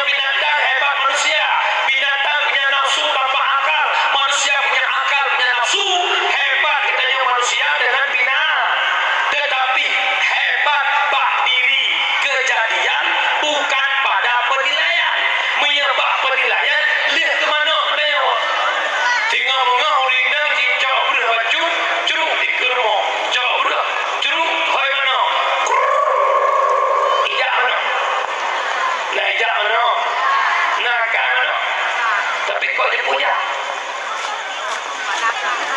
Binatang hebat manusia. Binatang punya nafsu tanpa akal. Manusia punya akal, punya nafsu. Hebat kita ni manusia dengan binatang. Tetapi hebat bak diri kejadian, bukan pada penilaian. Meunyoe bak penilaian, lheueh keu manok nyoe. Teungoh-meungoh ureueng inong jicok breueh bacut, cruk dikeue rumoh. Cok breueh, cruk, hôi manok. Ijak manok. Nah, ijak manok. Nah, kan manok. Tapi kok jipujak?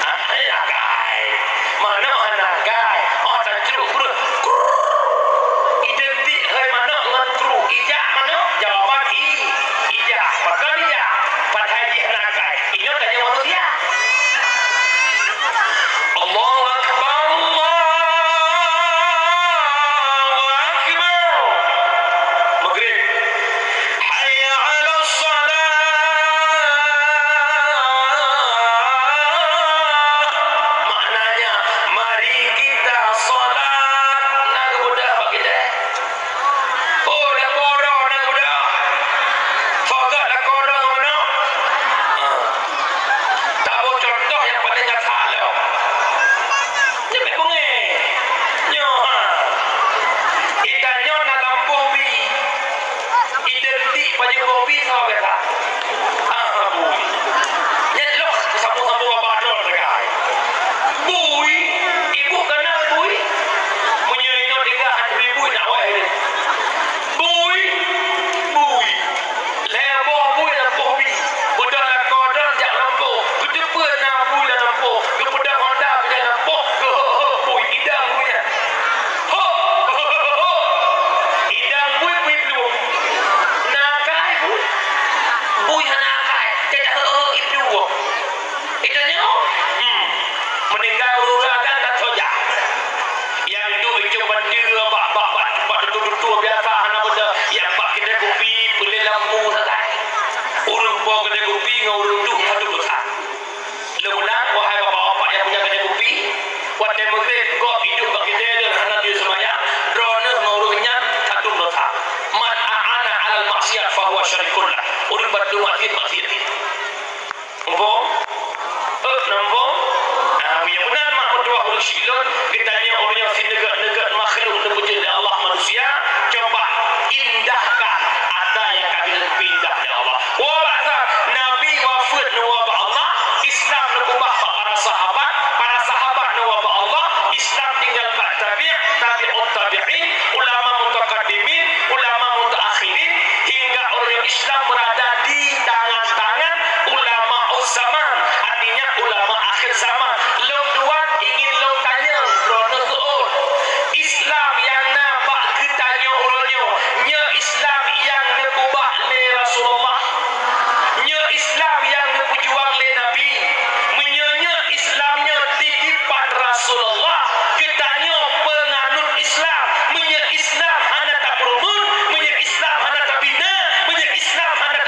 Ah, eh, akai. Manok hana akai. Oh, tacruk breueh. Kruk. Identik hai manok ngon kruk. Ijak manok? Jawaban i. Ijak. Pakon ijak? Padahai jih hana akai. Inoe tanyoe manusia. Allahu Akbar, Allahu Akbar. Maghrib. Hayya 'alas shalah. Maknanya, mari kita salat. Na geubeudôh bak kita. Oh, lakoe droe na geubeudôh. Sagat lakoe droe ngon manok. Ha. Taboh contoh nyang paléng nyata lom. Nyoe pih beungéh. Nyoe, ha. Ita nyoe na lampôh bi. Identik pajoh boh bi sawa biasa. Ah, bui. Nyan lom sambung-sambung babah droe sagai. Bui, ibu kenal bui? Meunyoe inoe tinggai han bui, bui nak wai deh. Bui, bui. Lhèe boh bui lam boh bi. Beudôh lakoe droe jak lampôh. Geuteupeue na bui lam lampôh. Geupeudong honda bak lampôh. Geuhok-hok bui. Idang bui nyan. Hok! Idang bui bui plueng. Na akai bui? Bui hana akai. Cacah hok-hok ibu. Ita nyoe? Hmm. Meuninggai ureueng adan dan soja. Nyang duek icong bandeue bak, bak, bak, bak tutoe-tutoe biasa hana beudôh. Nyang bak keudè kupi peuleueh lampu sagai. Ureueng po keudè kupi ngon ureueng duek satu dosa. Lôn ulang, wahai bapak-bapak nyang punya keudè kupi, watèe meugreb gob iduek bak keudè lôn hana geuseumayang, droeneuh ngon ureueng nyan satu dosa. Man a'ana 'alal maksiat fahuwa syarikun lah. Ureueng bantu maksiat, maksiat. Muphom? Eh, na muphom? Nah, meunyoe meunan mak meutuah ureueng syiek lôn, geutanyoe ureueng nyang sineugét-neugét makhluk neupeujeuet lé Allah manusia, coba indahkan atra nyang ka geuneuk pindah lé Allah. Woe bak sa, Nabi wafeuet neuwoe bak Allah, Islam neukeubah bak para sahabat, para sahabat neuwoe bak Allah, Islam tinggai bak tabi', tabi'ut tabi'in, ulama mutaqaddimin, ulama mutaakhirin, hingga ureueng Islam berada di tangan-tangan ulama zaman, artinya ulama akhir zaman. Lôn tuan ingin lôn tanyong droeneuh seuôt. Islam nyang na bak geutanyoe uroe nyoe, nyoe Islam nyang neukeubah lé Rasulullah? Nyoe Islam nyang neupeujuang lé Nabi? Meunyoe nyoe Islam nyoe titipan Rasulullah, geutanyoe peunganut Islam, meunyoe Islam hana tapeureumeun, meunyoe Islam hana tabina, meunyoe Islam hana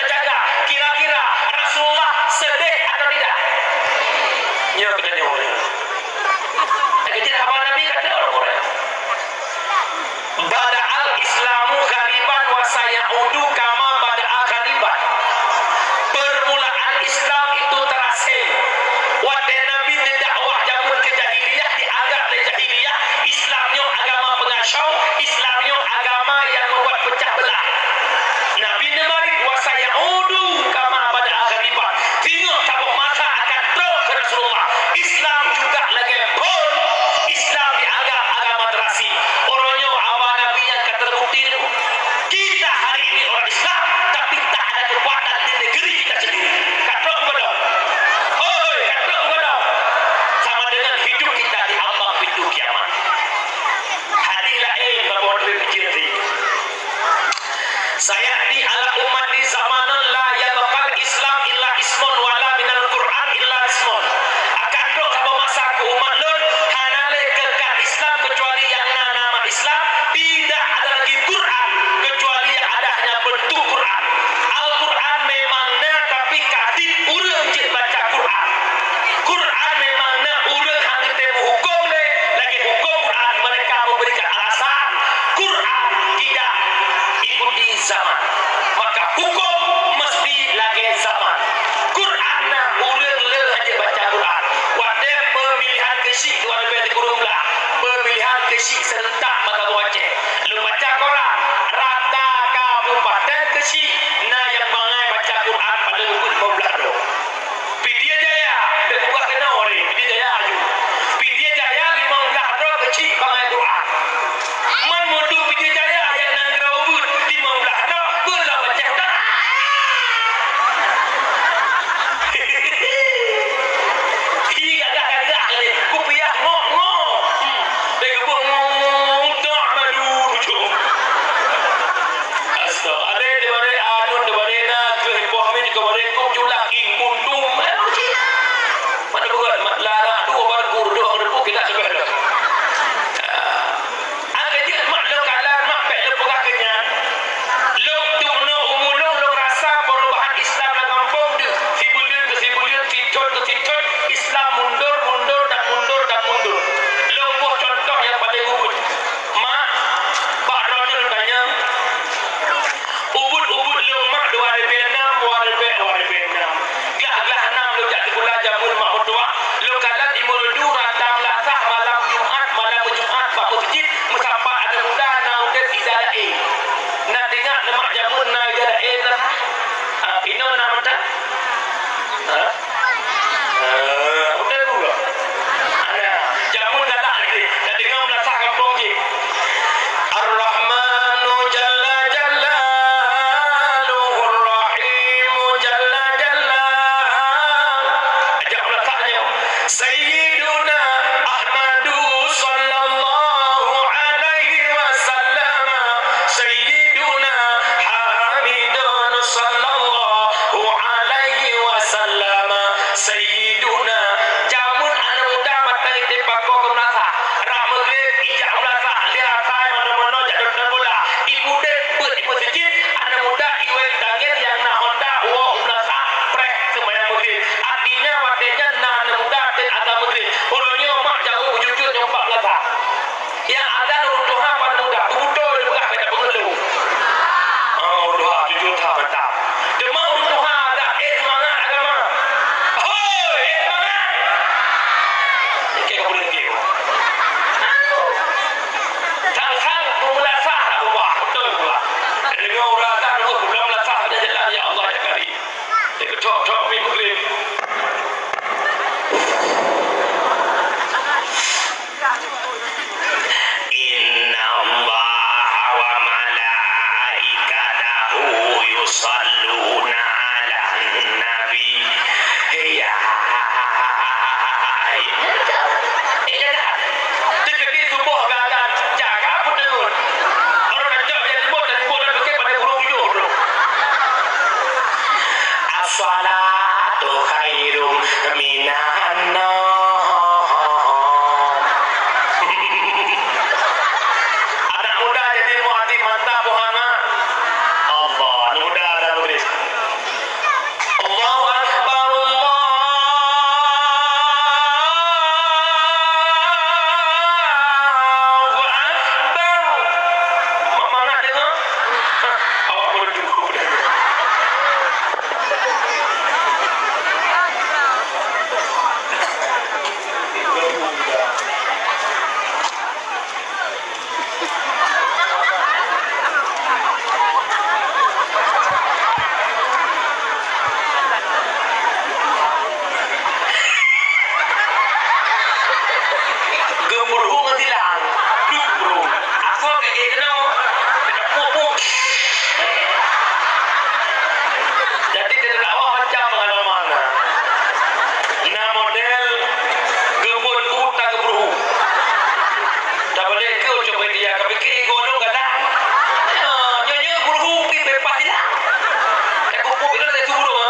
Hukôm meusti lagèe zaman. Quran na, ureueng le hana jeuet baca Quran. Watèe peumilihan keuchik dua ribèe sikureueng blah, peumilihan keuchik seurentak mata boh Aceh. Lôn baca koran, rata kabupaten keuchik na nyang bangai baca Quran paléng ubit limong blah droe. Pidie Jaya, deuh peugah keunoe lé, Pidie Jaya aju. Pidie Jaya limong blah droe keuchik bangai Quran. Man meudu Pidie Jaya nyang nanggroe ubit limong blah droe, peue lom baca Quran. Hi gagah-gagah lé, kupiah ngok-ngok. Hmm. Deuh geuboh ngok-ngok, tak malu ujong. Astaga, ada di balik anu, di balik na, keu poh min, keu balik kok julak king buntung. Mana bukan, mak lara dua baru kurduh, kurduh kita sebab tu. Ah. Angka jeuet mak lôn kalon, mak bèk lôn peugah keu nyan. Lôn dum nyoe umu lôn, lôn rasa perubahan Islam lam gampông deuh sibuleuen keu sibuleuen, sithon keu sithon, Islam mundur, mundur, dan mundur, dan mundur. Lôn boh contoh nyang paleng ubit. Mak, bak droeneuh lôn tanyong, ubit-ubit lôn mak dua ribèe nam, dua ribèe, dua ribèe nam. Glah-glah nam lôn jak sikula jameun mak meutuah. Lôn kalon di Meureudu rata meulasah malam Jumat, malam Jumat bak meuseujid, meusapat aneuk muda na udép ija dae. Na teuingat neumak jameun na ija dae meulasah? Ah, inoe na meuta? Ha? Eh, beutôi bukan? Ada. Jameun galak lagi. Dah dengar meulasah gampông jih. Ar-Rahmanu jalla jalaluhu, Ar-Rahimu jalla jalal. Ajak meulasah nyoe. Sayyiduna Ahmadu sallallahu alaihi wasallam. Sayyiduna Hamidun sallallahu alaihi wasallam. Sayyiduna, jameun aneuk muda mantong item pakoe keu meulasah. Rab Maghrib, ijak meulasah, lheuh asai manoe-manoe jak nonton bola. Ibu dek beuet di meuseujid, aneuk muda iwèng tangen nyang na honda, woe u meulasah, preh seumayang Maghrib. Artinya, watèe nyan na aneuk muda tem azan Maghrib. Uroe nyoe mak jauh jujur nyoe bak meulasah. Nyang azan ureueng tuha paneuk muda, beubeutôi lôn peugah bèk tapeungeut lôn. Oh, ureueng tuha jujur that mantap. Teuma ureueng tuha azan, eh, seumangat agama. Hoi, eh, seumangat. Ikei ka peuleueh keu. Sang-sang meumeulasah dak ubah, beutôi pula. Deungoe ureueng azan, ureueng bulan meulasah dak jalan, ya Allah, ya Karim. Dikeudok-dok mi Maghrib. Innallaha wa malaikatahu yusalluna 'alan nabi. Ya. Eh, jaga. Teukeudi suboh gadan, jaga peuteungeut. Baru na cok jadi bot, jadi bot, dan pikir pada burung tujuh tu. As-salatu khairum minan naum. Anak muda jadi muadhin mantap, boh anak. Allah, anak muda ada murid. Allahu Akbar, Allahu Akbar. Mak mangat deungoe? Awak pun cukup. Geumeuruhu ngon silang. Duek geumeuruhu. Asoe keu éh keunoe. Puk-puk. Jadi, di dakwah macam pengalaman na. Na model geupeuet u ta geubruhu. Tabalek keu cok media, ka pike ego lôn gadang. Nyoe, nyoe, nyoe bruhu pi beupas silang. Ka kupu ilôn lé tu bruhu.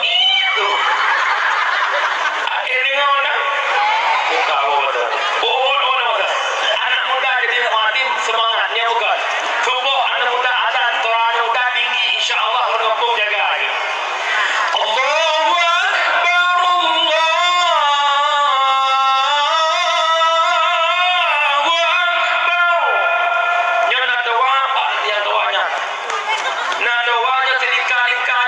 Akhé deungoe na. Buka awak mata. Buka awak mata. Anak muda jadi mualim semangatnya bukan. Tuboh anak muda atas, suara anak muda tinggi, insya Allah ureueng gampông jaga lagi. Allahu Akbar, Allahu Akbar. Nyoe na doa, Pak, nyang doa nyan. Na doa nyoe seulingka-lingka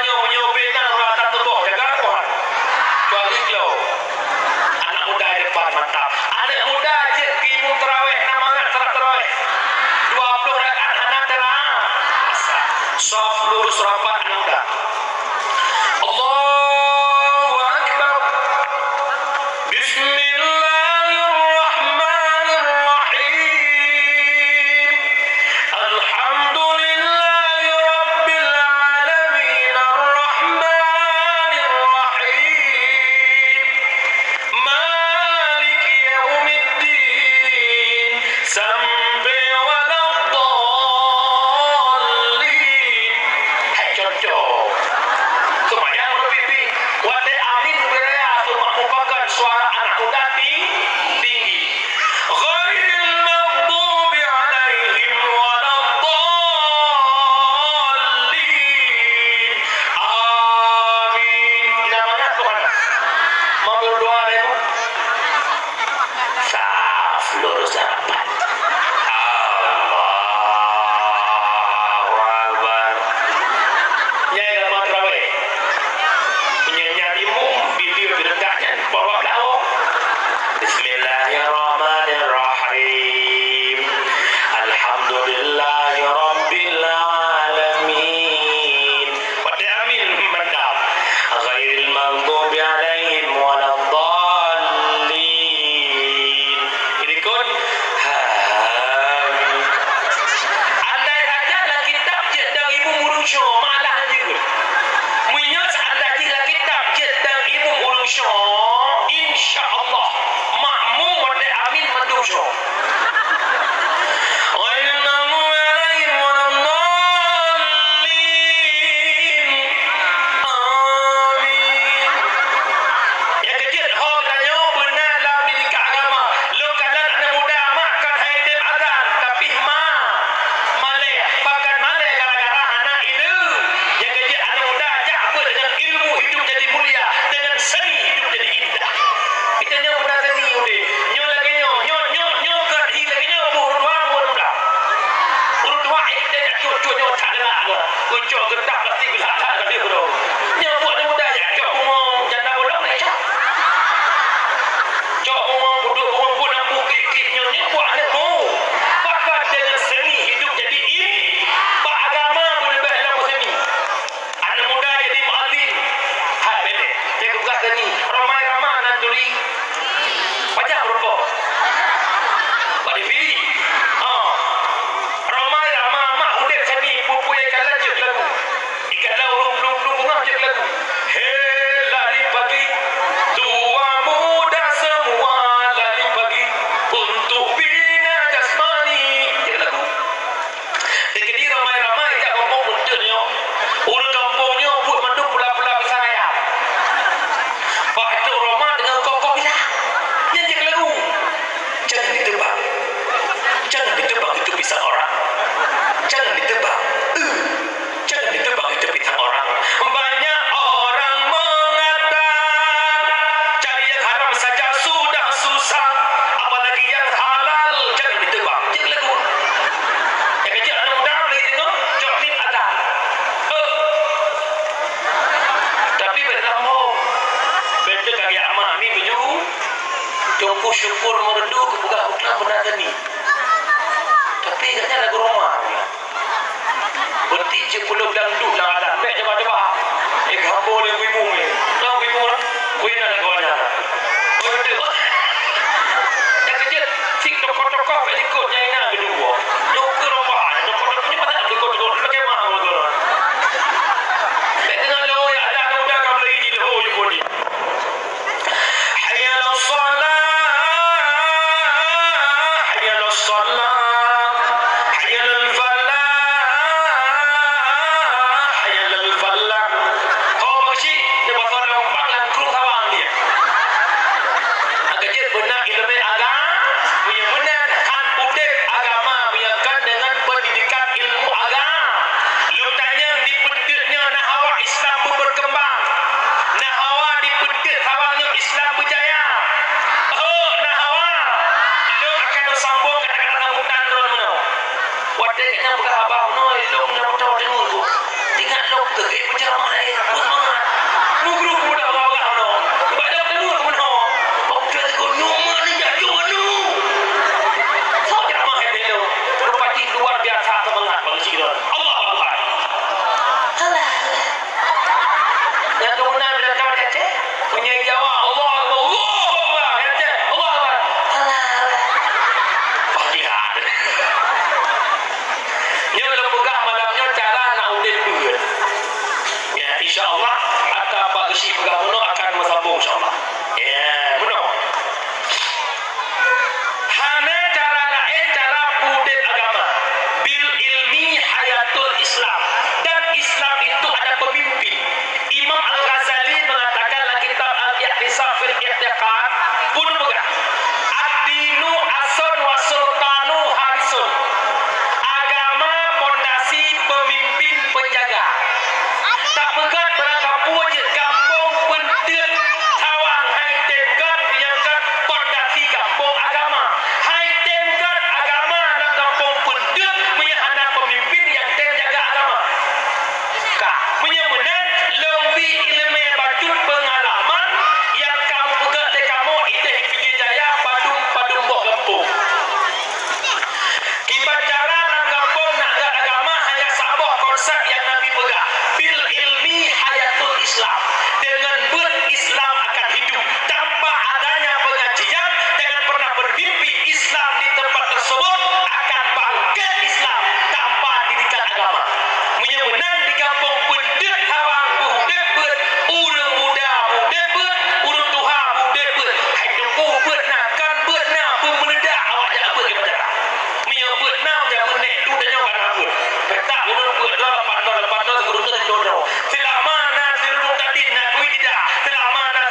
Pajak rokok. Bak T V. Ha. Ramai ramah mak udeb sani pupui ikalon jeuet lagu. Ikalon ureueng plueng-plueng beungoh jeuet lagu. Hei lari pagi, tua muda semua lari pagi untuk bina jasmani. Jeuet lagu. Keudeh ramai-ramai jak gampông meunteuk nyoe. Ureueng gampông nyoe buet mandum pula-pula pisang ayam. Bak trok roma deungon koh-koh bilang. Nyan jeuet lagu. Jangan ditebang. Jangan ditebang itu pisang orang. Jangan ditebang. Eh, jangan ditebang itu pisang orang. Banyak orang mengata, cari yang haram saja sudah susah, apalagi yang halal jangan ditebang. Jeuet lagu. Nyang keujeuet aneuk muda lagi tengok, cok mit ada. Eh. Tapi bèk lambông. Bèk teuka ya ama ni baju. Teungku Syukur Meureudu geupeugah peue beuna teuh ni. Tapi agaknya lagu Roma. Beuti cit peuleub dangdut lam adat. Bèk jaba-jaba. Eh, geuhambo lé ibu-ibu ni. Tahu ibu-ibu lah? Weh, na lagu aja. Oh, betul. Dah kejut. Sik tokoh-tokoh bèk likot nyang inan geuduek. Nyoe keu Roma. Tokoh-tokoh ni mana ada likot-likot. Pakai mah, betul. Bèk deungon lôn, ya, ada muda ka meulai jih lôn, jih pun ni. Hayya 'alas shalah, hayya 'alas shalah, hayya 'alal falah, hayya 'alal falah. Ho bak si, dia pasal lompat lam krueng sawang dia. Agak jeuet beuna ileumèe agama, meunyoe meunan han udép agama, meunyoe kon deungon pendidikan ilmu agama. Lôn tanyong di Peunteut nyoe na hawa Islam beubeurkeumbang. Na hawa di Peunteut Sawang nyoe Islam beujaya. Oh, na hawa. Lôn akan lôn sambông kata-kata sambutan droeneuh meunoe. Watèe gobnyan peugah haba meunoe, lôn nyang meutoe deungon. Ingat lôn teugèe peuceramah laén. Beusemangat. Mugruk muda peugah meunoe. Bak lôn deungon meunoe. Bak lôn deungon meunoe, jak jok meunoe. Sok ceramah hai lôn. Rupati luar biasa semangat bangsa droen. Allahu Akbar. Alah. Nyang keumeunan bila ka Aceh, meunyoe Jawa, Allahu Akbar, Allahu Akbar, Aceh, Allahu Akbar. Alah, alah. Panggilan. Nyoe lôn peugah malam nyoe cara nak udép beuet. Ya, insya Allah, ata Pak Geuchik peugah meunoe akan meusambông, insya Allah. Ya, meunoe. Hana cara laén cara peudép agama. Bil ilmi hayatul Islam. Dan Islam itu ada pemimpin. Imam Al-Ghazali mengatakan dalam kitab Al-I'tisam fil I'tiqad, pun peugah, "Ad-dinu aslun wa sultanu harisun." Agama pondasi, pemimpin penjaga. Tapeugöt barangkapeue jeuet gampông Peunteut Sawang hai tem göt nyang göt pondasi gampông agama. Hai tem göt agama lam gampông Peunteut meunyoe hana peumimpin nyang tem jaga agama. Ka, meunyoe meunan, lôn bri ileumèe bacut peungalaman nyang ka meupeugöt lé kamoe idéh Pidie Jaya padum-padum boh gampông. Kiban cara lam gampông nak göt agama hanya saboh konsep nyang Nabi peugah, "Bil ilmi hayatul Islam." Dengan beuet Islam akan hidup. Tanpa adanya pengajian, jangan pernah bermimpi Islam di tempat tersebut akan bangkit Islam tanpa didikan agama. Meunyoe meunan di gampông Peunteut Sawang beu udép beuet, ureueng muda beu udép beuet, ureueng tuha beu udép beuet. Hai teungku beuet na, kan beuet na, beumeuleudak awak jak beuet di bandara. Meunyoe beuet na, jak beuet nèk, tu tanyoe ka na beuet. Petak ureueng beuet droe lapan droe, lapan droe, sikureueng droe, sikureueng droe. Seulama na sikureueng tadin na kui tidak. Seulama na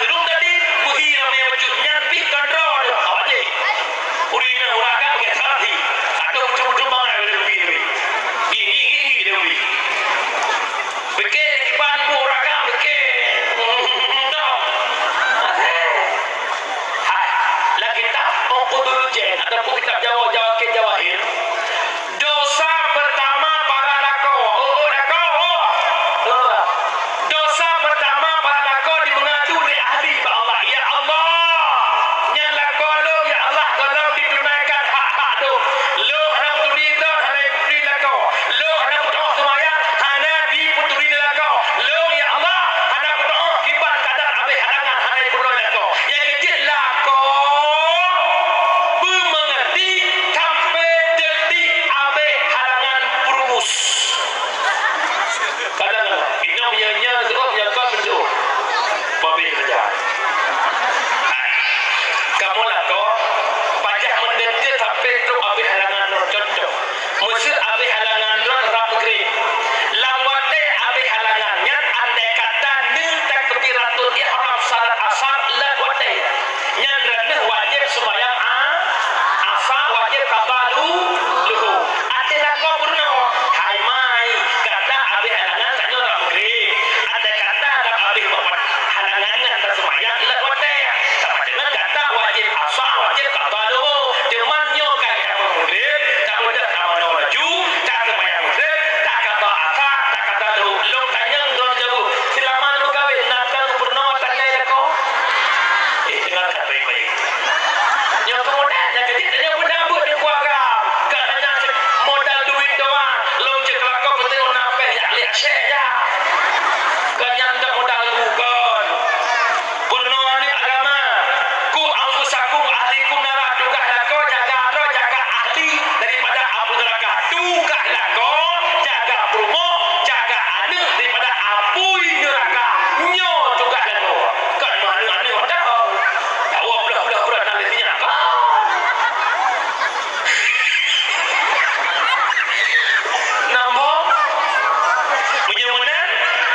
Kamoe lakoe, pajan meudeuet sampoe trok abéh halangan droe, contoh. Meuseu abéh halangan droe rab Maghrib. Lam watée abéh halangan nyan, andai kata neutakbiratul ihram salat asar lam watée nyan, droeneuh wajéb seumayang a-, asar, wajéb qadha lu-, luhur. Até lakoe peurunoe, hai mai, gata abéh halangan tanyoe rab Maghrib. Andai kata rab abéh halangan nyan taseumayang lam watée, sama deungon gata wajéb asar, wajéb qadha luhur. Teuma nyoe ka jamén Maghrib, tabeudôh tamanoe laju, taseumayang Maghrib, taqadha asar, taqadha luhur. Lôn tanyong droe jaweueb, seulama lôn meukawen na tan peurunoe tanyong lakoe? Eh, deungon that baik-baik. Nyoe keumudian nyang keujeuet tanyoe beuna buet di keuluwarga. Kon hanya modal duit doang, lôn cit lakoe beutôi na péng jak lé asyik jak. Kon nyan dak modal bukan. Peurunoe aneuëk agama, "Qu anfusakum wa ahlikum nara," tugaih lakoe jaga droe, jaga ahli daripada apui neuraka. Tugaih lakoe jaga peurumoh, jaga aneuëk daripada apui neuraka. Nyoe tugaih lakoe. Kon meuaneuëk-aneuëk mantong. Dawa blah-blah beurat na lé sinyak. Nambah, meunyoe meunan,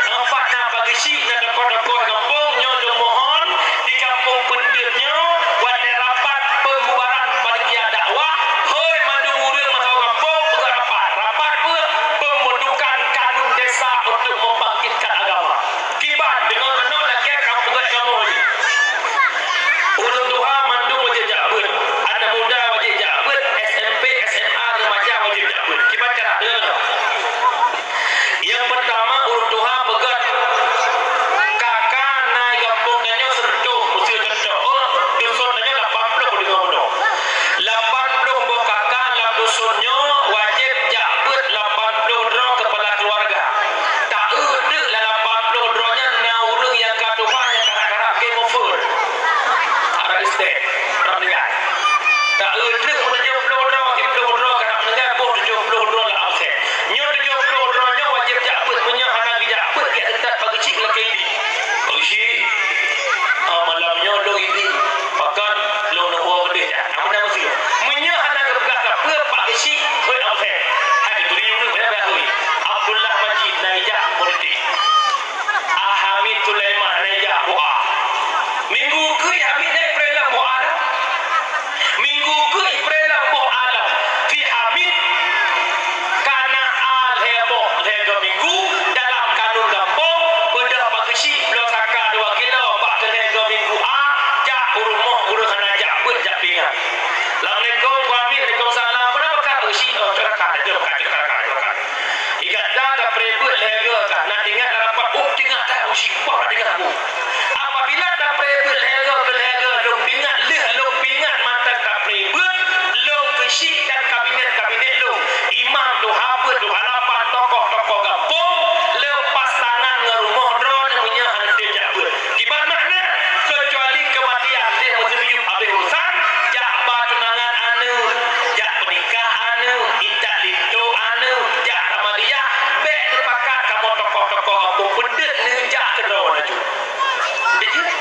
teumpat na pageuchik na tokoh-tokoh gampông nyoe, lôn mohon di gampông Peundeuet nyoe, watée rapat pembubaran panitia dakwah, hôi mandum ureuëng meusaboh gampông peugah rapat. Rapat peue? Pembentukan kanun desa untuk membangkitkan agama. Kiban deungon meunoe lagée kamoe peugah kamoe nyoe. Ureuëng tuha mandum wajéb jak beuet. Aneuk muda wajéb jak beuet, S M P, S M A, remaja wajéb jak beuet. Kiban cara deungon. Nyang peurtama, ureuëng tuha peugah, K K na gampông tanyoe seureutôh, meuseu contoh, oh, duson tanyoe lapan ploh deungon meunoe. Lapan ploh boh K K lam duson nyoe wajéb jak beuet lapan ploh droe keupala keuluwarga. Taeu teuk lam lapan ploh droe nyan na ureuëng nyang ka tuha nyang karab-karab ke mufur. Arab Islam, Arab Niat. Taeu teuk tujoh ploh droe, siplôh droe karab meuninggai, boh tujoh ploh droe lam absen. Nyoe tujoh ploh droe nyoe wajéb jak beuet, meunyoe hana geujak beuet, geujak teutab pageuchik lakée Idi. Pageuchik, ah, malam nyoe lôn Idi. Pakon lôn neuwoe keudeh jak. Amun na meuseu. Meunyoe hana geupeugah sapeue, pageuchik, hôi absen. Hai geuturi ureuëng, bèk hôi. Abdullah Majid na ijak politik. A Hamid Sulaiman na ijak boh A. Minggu keue Hamid na ipreh lom boh A dah. Minggu keue ipreh lom boh A lom. Si Hamid ka na A lhée boh lhée go minggu dalam kanun gampông, beudôh pageuchik bloe saka dua kilo bak keu lhée go minggu A, jak u rumoh ureuëng hana jak beuet jak pingan. Assalamualaikum, Hamid. Waalaikumsalam. Peue na bak ka pageuchik? Oh, cok saka, cok saka, cok saka, cok saka. Di gata tapreh beuet lhée go ka, na teuingat lam rapat, oh, teuingat that, oh, sipah teuingat aku. Apabila tapreh beuet lhée go keu lhée go, lôn peuingat lheueh, lôn peuingat mantong tapreh beuet, lôn keuchik dan kabinet-kabinet lôn, imam tuha beuet, tuha lapan, tokoh-tokoh gampông, lepas tangan ngon rumoh droeneuh meunyoe hana tem jak beuet. Kiban makna, keucuali keumatian lheueh meuteumiyueb habéh urusan, jak ba tunangan aneuk, jak peunikah aneuk, intat linto aneuk, jak Ramadiyah, bèk neupakat kamoe tokoh-tokoh gampông Peundeuet neujak keudroe laju. Beujeuet?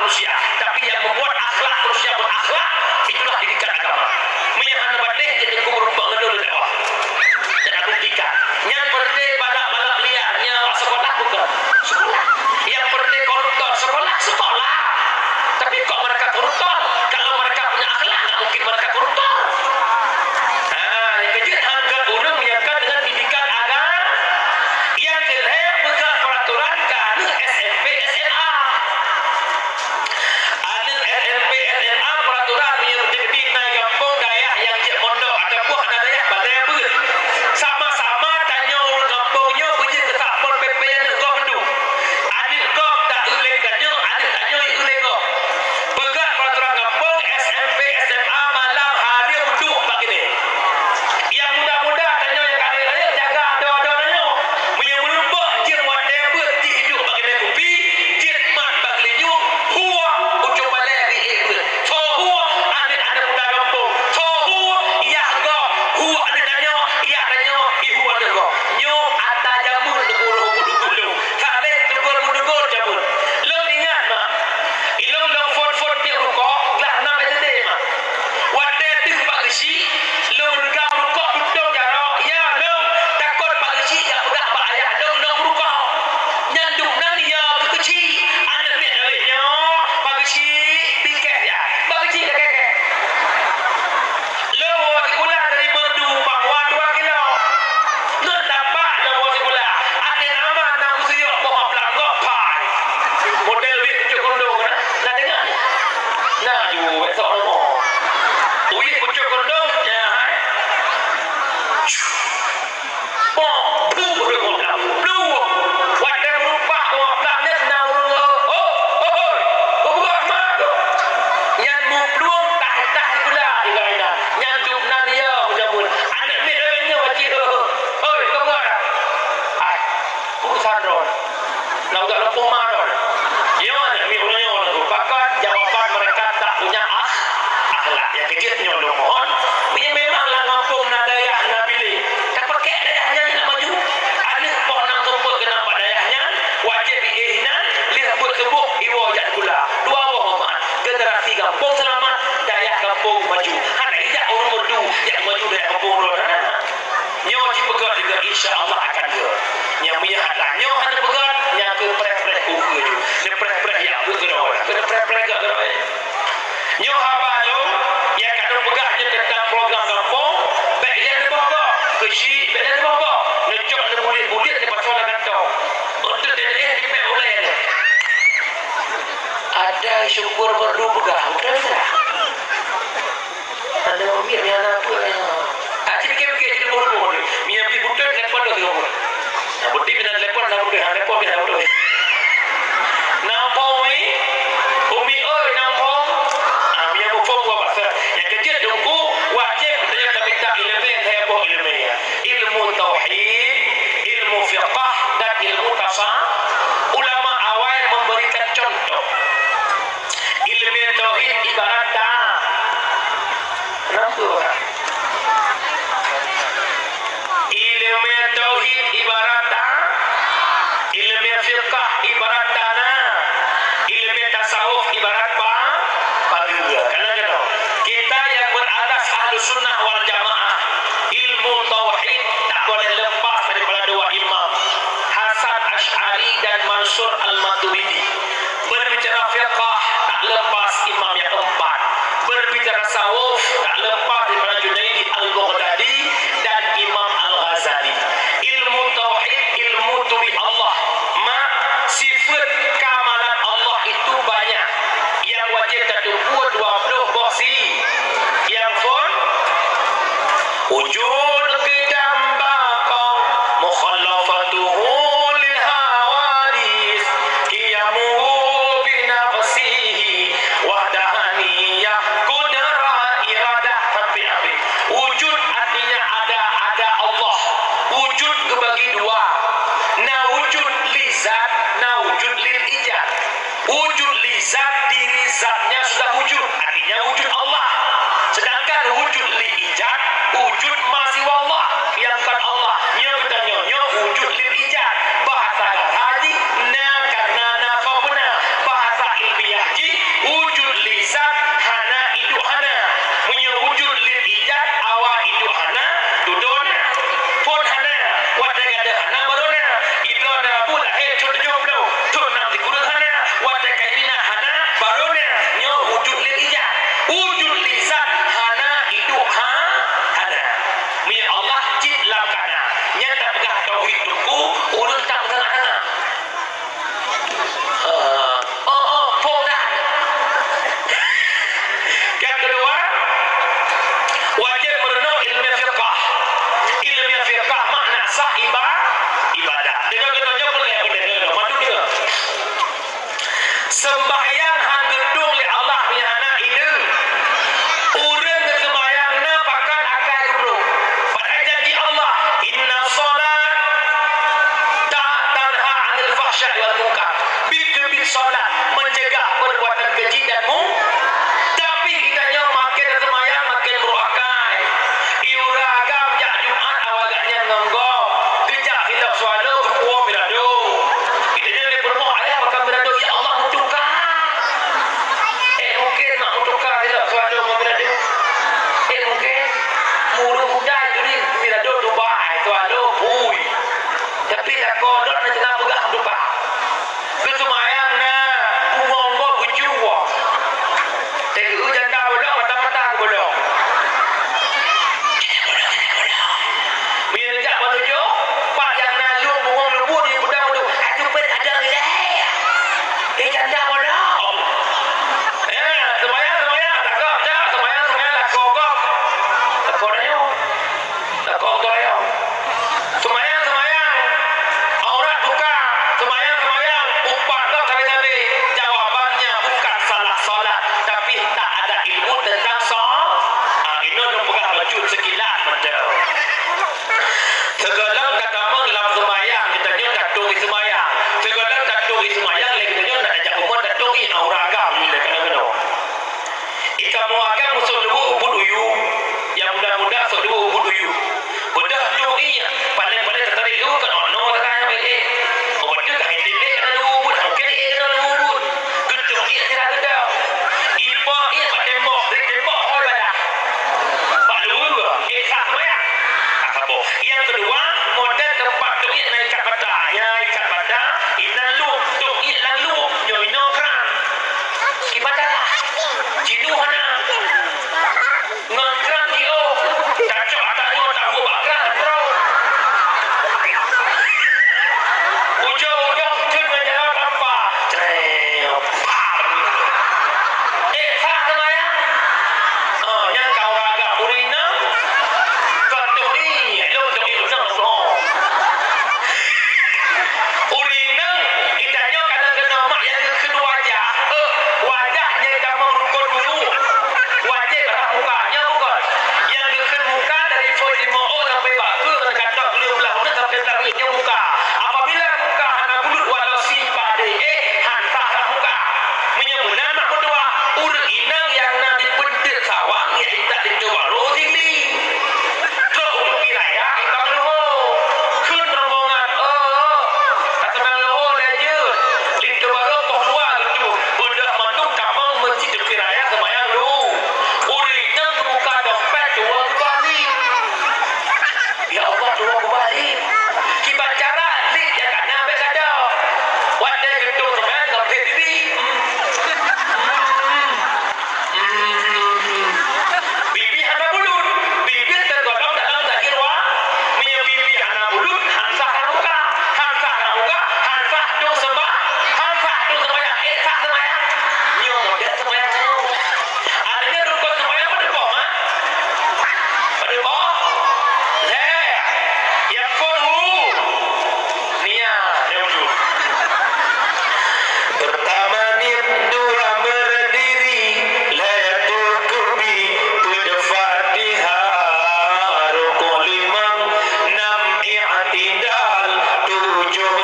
manusia, tapi yang membuat akhlak manusia berakhlak, itulah didikan agama. Meunyo hana bateh, jadi gurée rumpok ngon lôn dakwah. Dan aku buktikan. Nyang peureute balak-balak liar, nyang sekolah bukan? Sekolah. Nyang peureute koruptor, sekolah? Sekolah. Tapi kok mereka koruptor? Kalau mereka punya akhlak, nggak mungkin mereka koruptor. Ha, nyang keujeuet han gét ureuëng meunyo kon deungon didikan agama. Nyang keulhèe peugah peraturan keu aneuk S M P, S M A. Aneuk S M P, S M A peraturan meunyoe geude-geude na i gampông dayah nyang jeuet mondok ataupun hana dayah, balèe beuet. Sama-sama tanyoe ureueng gampông nyoe beujeuet keu satpol P P aneuk gob mandum. Aneuk gob ta eu lé tanyoe, aneuk tanyoe eu lé gob. Peugah peraturan gampông, S M P, S M A malam hareuem duek bak keudè. Nyang muda-muda tanyoe nyang ka rayeuk-rayeuk jaga adoe-adoe tanyoe. Meunyoe meurumpok jeuet watèe beuet jih duek bak keudè kupi, jeuet mat bak geulinyueng, hue ujong balèe bri ék beuet. Tho hue aneuk-aneuk muda gampông. Tho hue yah gob, hue aneuk tanyoe, yah tanyoe, ih hue aneuk gob. Nyoe ata jameun teungku ureueng buleuen. Ka lheueh teugor-meuneugur jameun. Lôn ingat, mak. Ilôn lôn phôn-phôn tiep rukok, glah nam S D, mak. Watèe teuh bak geuchik, lôn reugam rukok tutong jaroe, ya lôn takot bak geuchik jak peugah bak ayah lôn, lôn meurukok. Nyan dum nan ya keu geuchik, aneuk miet awét nyoe, bak geuchik, bingkèh ya, bak geuchik lakèe-kèe. Lôn woe sikula dari Meureudu, Pahwa dua kilo. Ngon tapak lôn woe sikula. Até nama na meusuyok boh maplang gok pai. Model wit pucuk keurundong na. Na deungoe? Na ju, esok rumoh. Wit pucuk keurundong, ya, hai. Boh, blu, blu, blu. Watèe meurubah boh maplang nyan na ureueng, oh, oh, oh, oh. Beubuet ma tu. Nyan muplueng tah-tah sikula tinggai na. Nyan dum nan ya jameun. Aneuk miet awét nyoe cit, hoi, hoi, hoi, keu buet. Ai, urusan droe. Lam gak leumpung ma droe. Nyoe aneuk miet ureueng nyoe, pakat jawaban mereka tak punya akh-, akhlak. Nyang keujeuet nyoe lôn mohon, meunyoe memang lam gampông na dayah na bilék, tapakèk dayah nyan nyang maju. Aneuk poh nam seumpôt keunan bak dayah nyan, wajéb ié inan, lheueh beuet suboh iwoe jak sikula. Dua boh manfaat. Generasi gampông seulamat, dayah gampông maju. Hana ijak ureueng Meureudu jak maju dayah gampông droe, hana. Nyoe jipeugah juga, insya Allah akan geuh. Nyang meunyoe hana nyoe hana peugah, nyang keu preh-preh ukeue ju. Neupreh-preh jak beuet keudroe, keu neupreh-preh gak keudroe. Nyoe haba lôn, nyang ka lôn peugah nyoe teuntang program gampông, bèk ilèe neuboh-boh. Keuchik bèk ilèe neuboh-boh. Neucok neubulet-bulet neupasoe lam kantô. Untuk teuh jipèk ulèe nyoe. Ada syukur Meureudu peugah, beutôi tak? Ada miet nyang na peue nyoe. Aci pikir-pikir jadi bodoh. Mia pi beutôi telepon lagi. Nah, beutôi mina telepon na beutôi, ha, telepon mina beutôi. Nampong umi, umi oi nampong. Ah, mia muphom gua bahasa. Nyang keujeuet teungku, wajéb tanyoe tamita ileumèe, lhèe boh ileumèe. Ilmu tauhid, ilmu fiqah, dan ilmu tasa-, ulama awai memberikan contoh. Ileumèe tauhid ibarat ta-, kenapa, Pak? Ileumèe tauhid ibarat ta-, ileumèe fiqah ibarat tanah, ileumèe tasawuf ibarat pa-, pageue. Karena keunoe, kita yang beratas Ahlus Sunnah wal Jamaah, ilmu tauhid tak boleh lepas daripada dua imam, Hasan Asy'ari dan Mansur Al-Maturidi. Berbicara fiqah tak lepas imam yang keempat. Berbicara tasawuf tak lepas daripada Junaidi Al-Baghdadi dan Imam Al-Ghazali. Ilmu tauhid, ilmu turi Allah. Mak, sifat kamalat Allah itu banyak. Nyang wajéb tateupeue dua ploh boh si-, nyang phôn. Wujud, qidam, baqa, mukhalafatuhu lil hawadits, qiyamuhu bi nafsihi, wahdaniyah, qudrah, iradah, sampai habis. Wujud artinya ada, ada Allah. Wujud geubagi dua.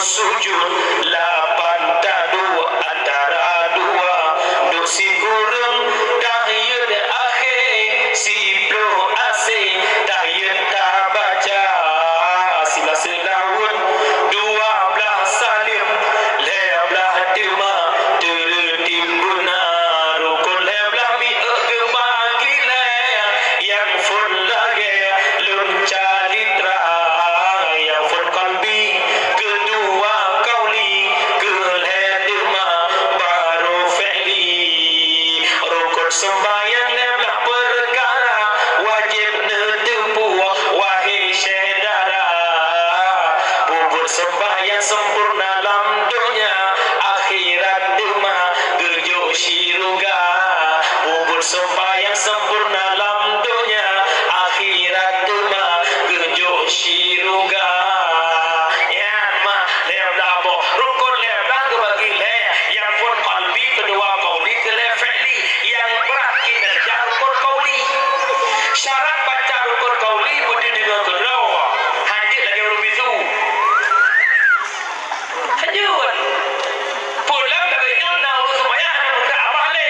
Sujud lapan taduek antara dua, duek sikureueng tahiyat akhé, siploh asé tahiyat tabaca, silah seulaweuet, dua blaih saleuem, lhée blaih teuma teureutib beuna. Rukon lhée blaih mi'euk geubagi lhée, nyang phon lagée lôn calitra, nyang phon qalbi keudua, qauli keulhée teuma baru fi'li. Rukon seumbahyang lhée blaih peukara wajéb neuteupeue, wahé syedara. Peubuet seumbahyang sempurna lam donya, akhirat teuma geujok syeuruga. Peubuet seumbahyang sempurna lam donya, akhirat teuma geujok syeuruga. Nyan mah lhée blaih boh, rukon lhée blaih geubagi lhée, nyang phon qalbi, keudua qauli, keulhée fi'li. Nyang brat kinerja rukon qauli. Syarat baca rukon qauli beudeuh deungoe keudroe, hanjeuet lagée ureuëng bisu. Hanjeuet. Pulang lagée nyoe na ureuëng seumayang hana buka abah lé.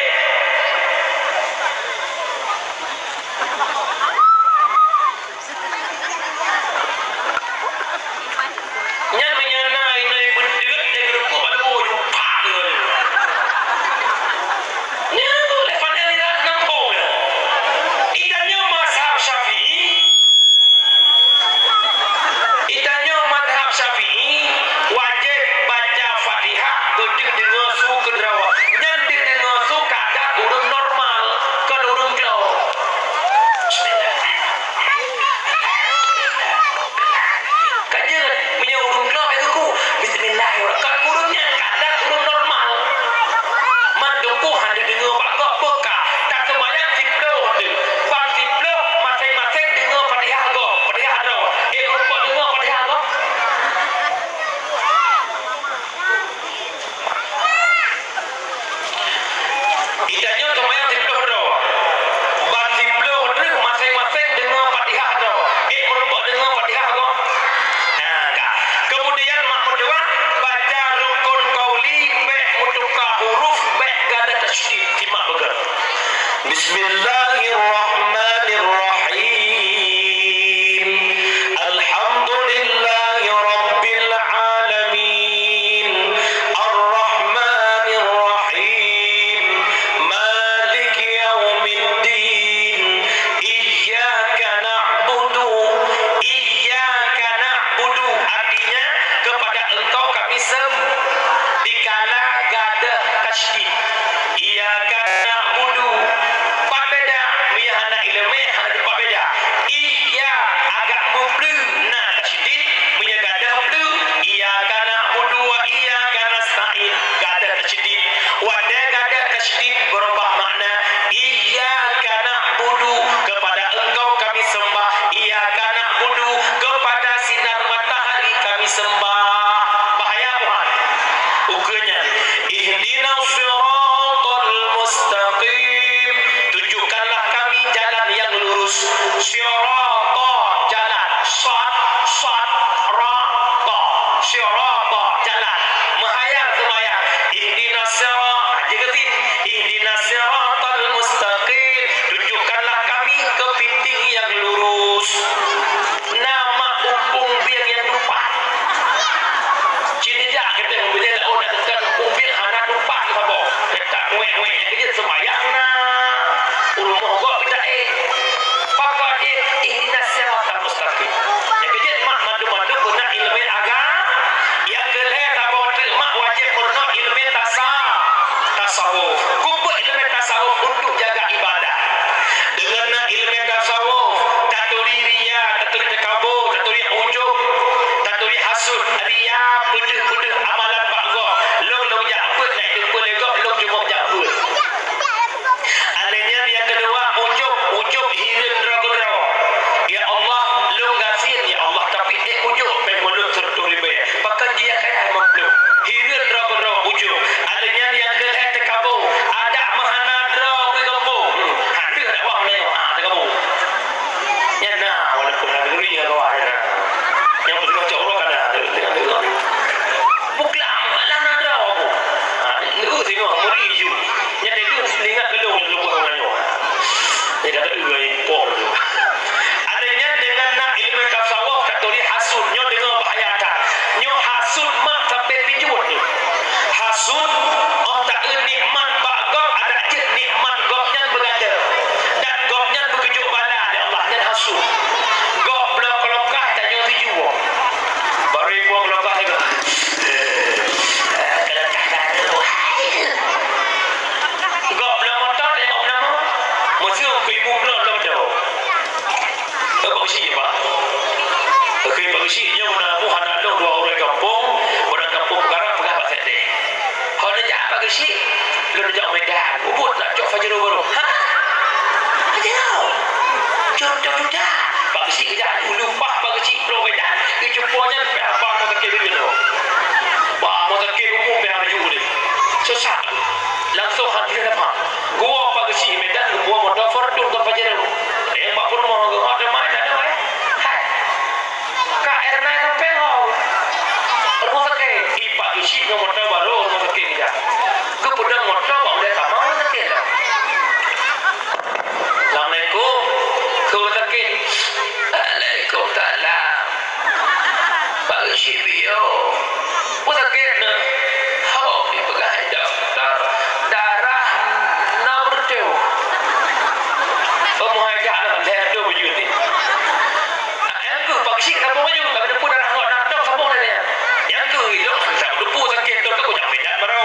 Nyan meunyo na inong beudeuet dan geureumpok bak luwa, jumpa deungon nyan. Nyan tu level aliran gampông nyan. Itanyoe mazhab Syafi'i, itanyoe mazhab Syafi'i wajéb baca Fatihah beudeuh deungoe su keudroe. Nyan deuh deungoe su ka that ureuëng normal, kon ureuëng klo. Ka jeuet, meunyoe ureuëng klo, eh, kuku, bismillahirrahmanirrahim. Kon ureuëng nyan ka that ureuëng normal. Man teungku hana deungoe bak gob beuka. Taseumayang siploh teuh. Bak siploh, maséng-maséng deungoe Fatihah gob, Fatihah droe. Eh, ureuëng klo deungoe Fatihah gob. Itanyoe seumayang siploh droe. Ban siploh droe maséng-maséng deungoe Fatihah droe. Eh, meurumpok deungoe Fatihah droe. Nah, ka. Kemudian mak meutuah baca rukun qauli, bék meutuka huruf, bék gada tasydid. Simak beugét. Bismillahirrahmanirrahim. Alhamdulillahirabbil alamin. Arrahmanirrahim. Maliki yaumiddin. Iyyaka na'budu. Iyyaka na'budu. Artinya, kepada Engkau kami sem-, dikala gada tasydid. Iyyaka na'budu. Pada Pak Geuchik, lôn jak Medan. Ubit nak cok Pajero barô. Ha? Pajero. Cok, cok, cok, cok. Pak Geuchik geujak aju, leupah Pak Geuchik bloe Medan, geujumpa nyan pih haba rumoh sakét dulu. Bah, rumoh sakét umum pih hareuju deh. Susah. Langsung hati kena paham. Geuwoe Pak Geuchik Medan, geuwoe moto Fortuner ngon Pajero. Eh, bak peurumoh geuh, oh, teuma, tak ada, eh. Hai. Kak Erna sampai ho. Rumoh sakét. Ipak Geuchik ngon moto barô rumoh sakét geujak. Geupeudong moto bak ulèe kama rumoh sakét lom. Assalamualaikum. Keu rumoh sakét. Waalaikumsalam. Pak Geuchik piye? Rumoh sakét na. Ho, dipeugah dokto. Darah na meureuteuh. Oh, meuhai dak na, lhèe reutôh bujur ni. Nyang keuh Pak Geuchik sambông laju, ka geuteupeue darah ngon darah dong sambông lagèe nyan. Nyang keuh ilong hana sambông teupeue sakét, beutôi keu kujak Medan barô.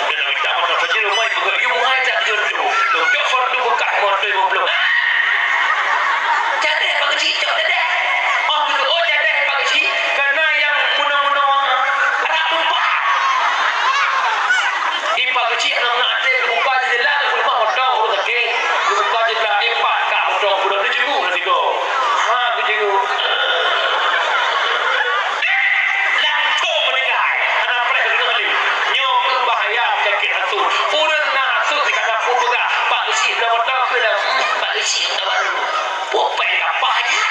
Dan lagi tak moto Pajero mai peugah, "Yue meuhai that jeuet tu." Lôn cok Fortuner bekas moto lima belas. Jadeh Pak Geuchik cok jadeh. Oh, beutôi, oh, jadeh Pak Geuchik. Karena nyang meunoe-meunoe, ah, rab tumpah. Ipak Geuchik hana meunan até, geubuka jendela, geupeuleumoh moto, ureueng sakét. Geubuka jendela, ipak, ka moto, geupeuleumoh, geujeunguk, geujeunguk. Ha, geujeunguk. Langsung meuninggai. Hana preh deungoe lé. Nyoe keuh bahaya penyakit hasut. Ureueng na hasut, dikata peue peugah, Pak Geuchik bloe moto keuh dah. Hmm, Pak Geuchik moto barô. Peue péng kapah jih.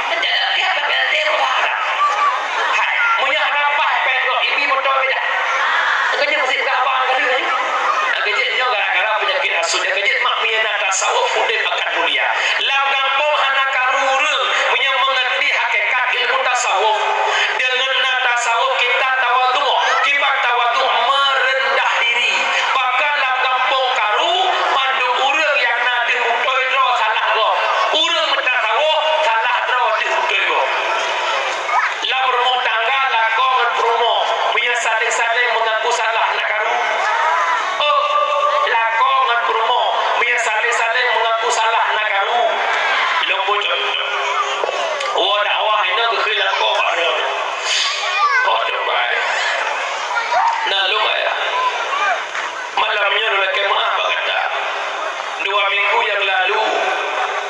Dalam dia pakai dia apa? Hai, meunyoe hana paih péng gob, ibi moto beda. Keujeuet meusit ka abang ka lheueh. Keujeuet nyoe gara-gara penyakit hasut. Keujeuet mak meunyoe na tasawuf udép akan mulia. Lam gampông hana karu ureueng meunyoe mengerti hakikat ilmu tasawuf. Deungon na tasawuf kita tawadhu. Kiban tawadhu merendah diri. Bahkan lam gampông karu, mandum ureueng nyang na deuh beutôi droe salah gob. Ureueng meutasawuf salah droe deuh beutôi gob. Lam rumoh tangga lakoe ngon peurumoh, meunyoe saléng-saléng meungaku salah na karu. Oh, lakoe ngon peurumoh, meunyoe saléng-saléng meungaku salah na karu. Lôn beucok. Woe dakwah inoe geukheun lakoe bak droe. Oh, teumai. Na lôn ayah. Malam nyoe lôn lakèe meu'ah bak gata. Dua minggu nyang lalu,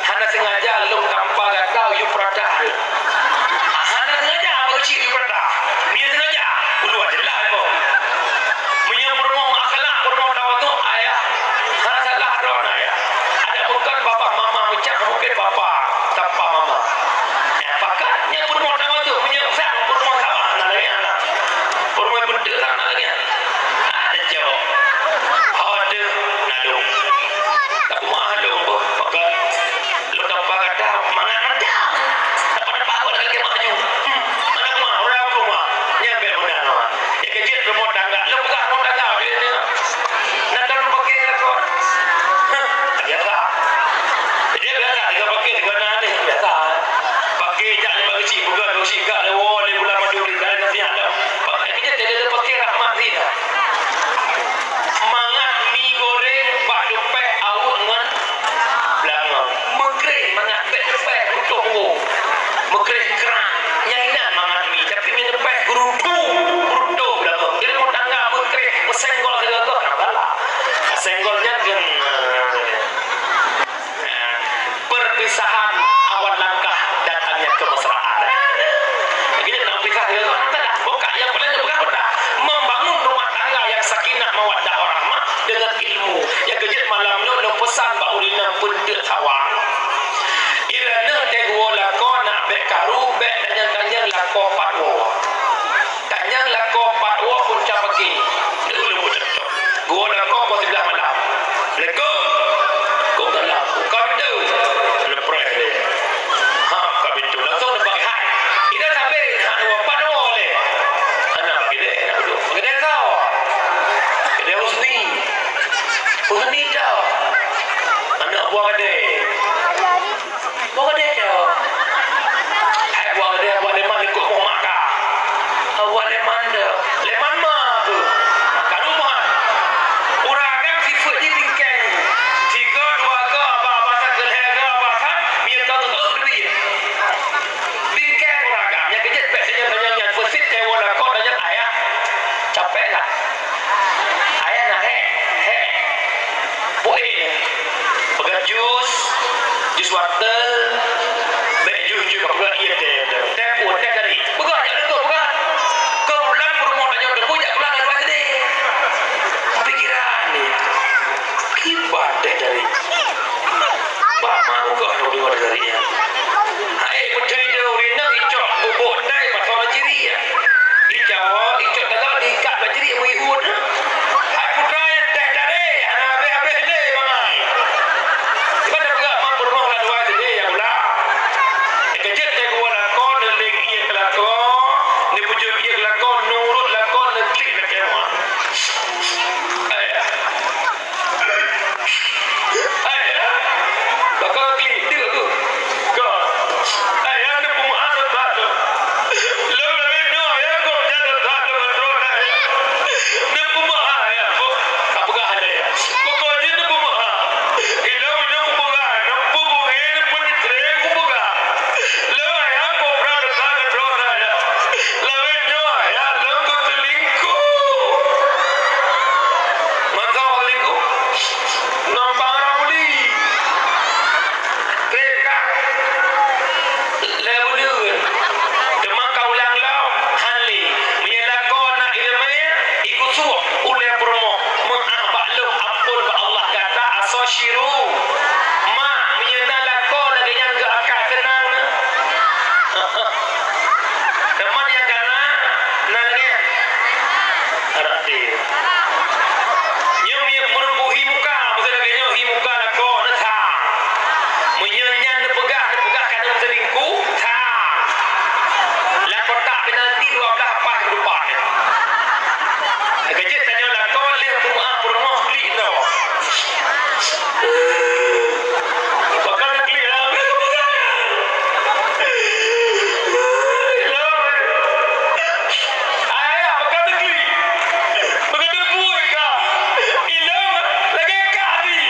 hana sengaja lôn tampa gata u Yub Prata. Hana sengaja bak cit Yub Prata. Meunyoe sengaja, ulôn jeulaih kok. Meunyoe peurumoh akhlak, peurumoh tawadhu, ayah. Hana salah droe na, ayah. Adak bukan bapak mama meucah, mungkin bapak tampa mama. Ya, pakat. Nyan peurumoh tawadhu, meunyoe usah peurumoh sawah na lagèe nyan. Peurumoh beunteuk na lagèe nyan. Ada jawab. Ada nalung. Tak mah lung boh, pakai. Lung dapat kata mangat mantap. Dapat dapat awak lagi maju. Hmm. Mana mah, orang aku mah. Nyampe mana mah. Ya kejut rumah tangga. Lung pegang rumah tangga dia ni. Nak dalam pakai lah kau. Hah, biasa. Dia biasa, dia pakai di mana ni? Biasa. Pakai jak lima kecil, bukan kecil, gak lewat, lewat bulan madu, dia dah nasihat dah. Pakai kita, dia, dia pakai rahmat dia. Mangat mi goreng bak leupah aweuek ngon beulangong. Meukreh mangat bèk leupah putôh wo. Meukreh krah. Nyang inan mangat mi, tapi mi leupah geurutu, geurutu beulangong. Jadi rumah tangga meukreh, meusenggol sigoe-goe, na bala. Senggol nyan keuh, Perpisahan awal langkah datangnya kemesraan. Jadi, nak pisah dengan orang tak ada. Bukan yang paling mudah, mudah. Membangun rumah tangga yang sakinah, mawaddah, warahmah dengan ilmu. Yang kejut malam nyoe, nyoe pesan bak ureueng inong peunteuek sawang. Ireuna teuh geuwoe lakoe nak bèk karu, bèk tanyong-tanyong lakoe pat woe. Tanyong lakoe pat woe punca pagi. Dulu budak tu. Gua lakoe pukul sebelas malam. Assalamualaikum. Waalaikumsalam. Buka pintu. Lepreh dia. Ha, buka pintu. Langsung dia pakai hai. Ina sampai ha dua, pat dua leh. Anak gede, anak dulu. Gede kau. Gede Husni. Husni tau. Anak buah gede. Buah gede tu. Hai buah gede, buah leman ikut muh mak kah. Buah leman tu. Leman ma tu. Ka rumah. Ureueng agam sifeuet jih bingkeng. Tiga, dua ga, ba, ba, sa, keulhèe ga, ba, sa, mie ka tu, tu, duit. Bingkeng ureueng agam. Nyang keujeuet bèk senyum tanyong nyan peusit, tewa lakoe tanyong ayah. Capek lah. Ayah na Suatel, bèk jujur ka peugah, "Iya, teh, teh." Teh pun, teh tadi. Peugah, jak leukoh, peugah. Keu bulan peurumoh tanyoe teupeu jak pulang lam luwa sideh. Pikiran ni. Kiban teh tadi. Bak ma ukeue nyoe deungoe teh tadi nyan. Hai, beutôi teh ureueng inong icok bubuk teh pasoe bak ciri, ya. Icawa, icok dalam diikat bak ciri meuihut. Hai putra nyang teh tadi, hana habéh-habéh lé bangai. Iban teupeugah mak peurumoh lam luwa sideh, ya pula. Keujeuet teh geuwoe lakoe, neuléng ié keu lakoe, neupeujeuet ié keu lakoe, nurot lakoe, neuklik lakèe muah. Ayah. Ayah. Baka klik, deuk tu. Ka. Ayah, neupeumeu'ah satu-satu. Lôn lagèe nyoe, ayah, kok jalan satu ngon droe, ayah. Neupeumeu'ah, ayah. Kok ka peugah, ayah. Pokok jih neupeumeu'ah. Ilôn, ilôn kupeugah, neupeubungé, neupeunitré kupeugah. Lôn, ayah, kok brat teuka ngon droe, ayah. Lagèe nyoe, ayah, lôn keuteulingku. Mantong lingku. Ngon bang Ramli. Trép ka. Lhèe buleuen. Teuma ka ulang lom, han lé. Meunyoe lakoe na ileumèe, ikusuk ulèe peurumoh. Meu'ah bak lôn, amphon bak Allah gata, asoe syiru. Mak, meunyoe na lakoe lagèe nyan geuakai, seunang na. Teuma nyang ka na, na lagèe nyan. Rapi. Nyoe meurumpok hi muka, maksud lagèe nyoe hi muka lakoe, na that. Meunyoe nyan neupeugah, neupeugah ka neuselingkuh, that. Lam kotak penalti dua belas paih keudeupan. Lagèe jeuet tanyoe lakoe, lheuh peumeu'ah peurumoh klik droe. Pakon neuklik lam. Ilôn. Ayah, pakon neuklik. Pakon neuklik ka. Ilôn, lagèe ka tadi.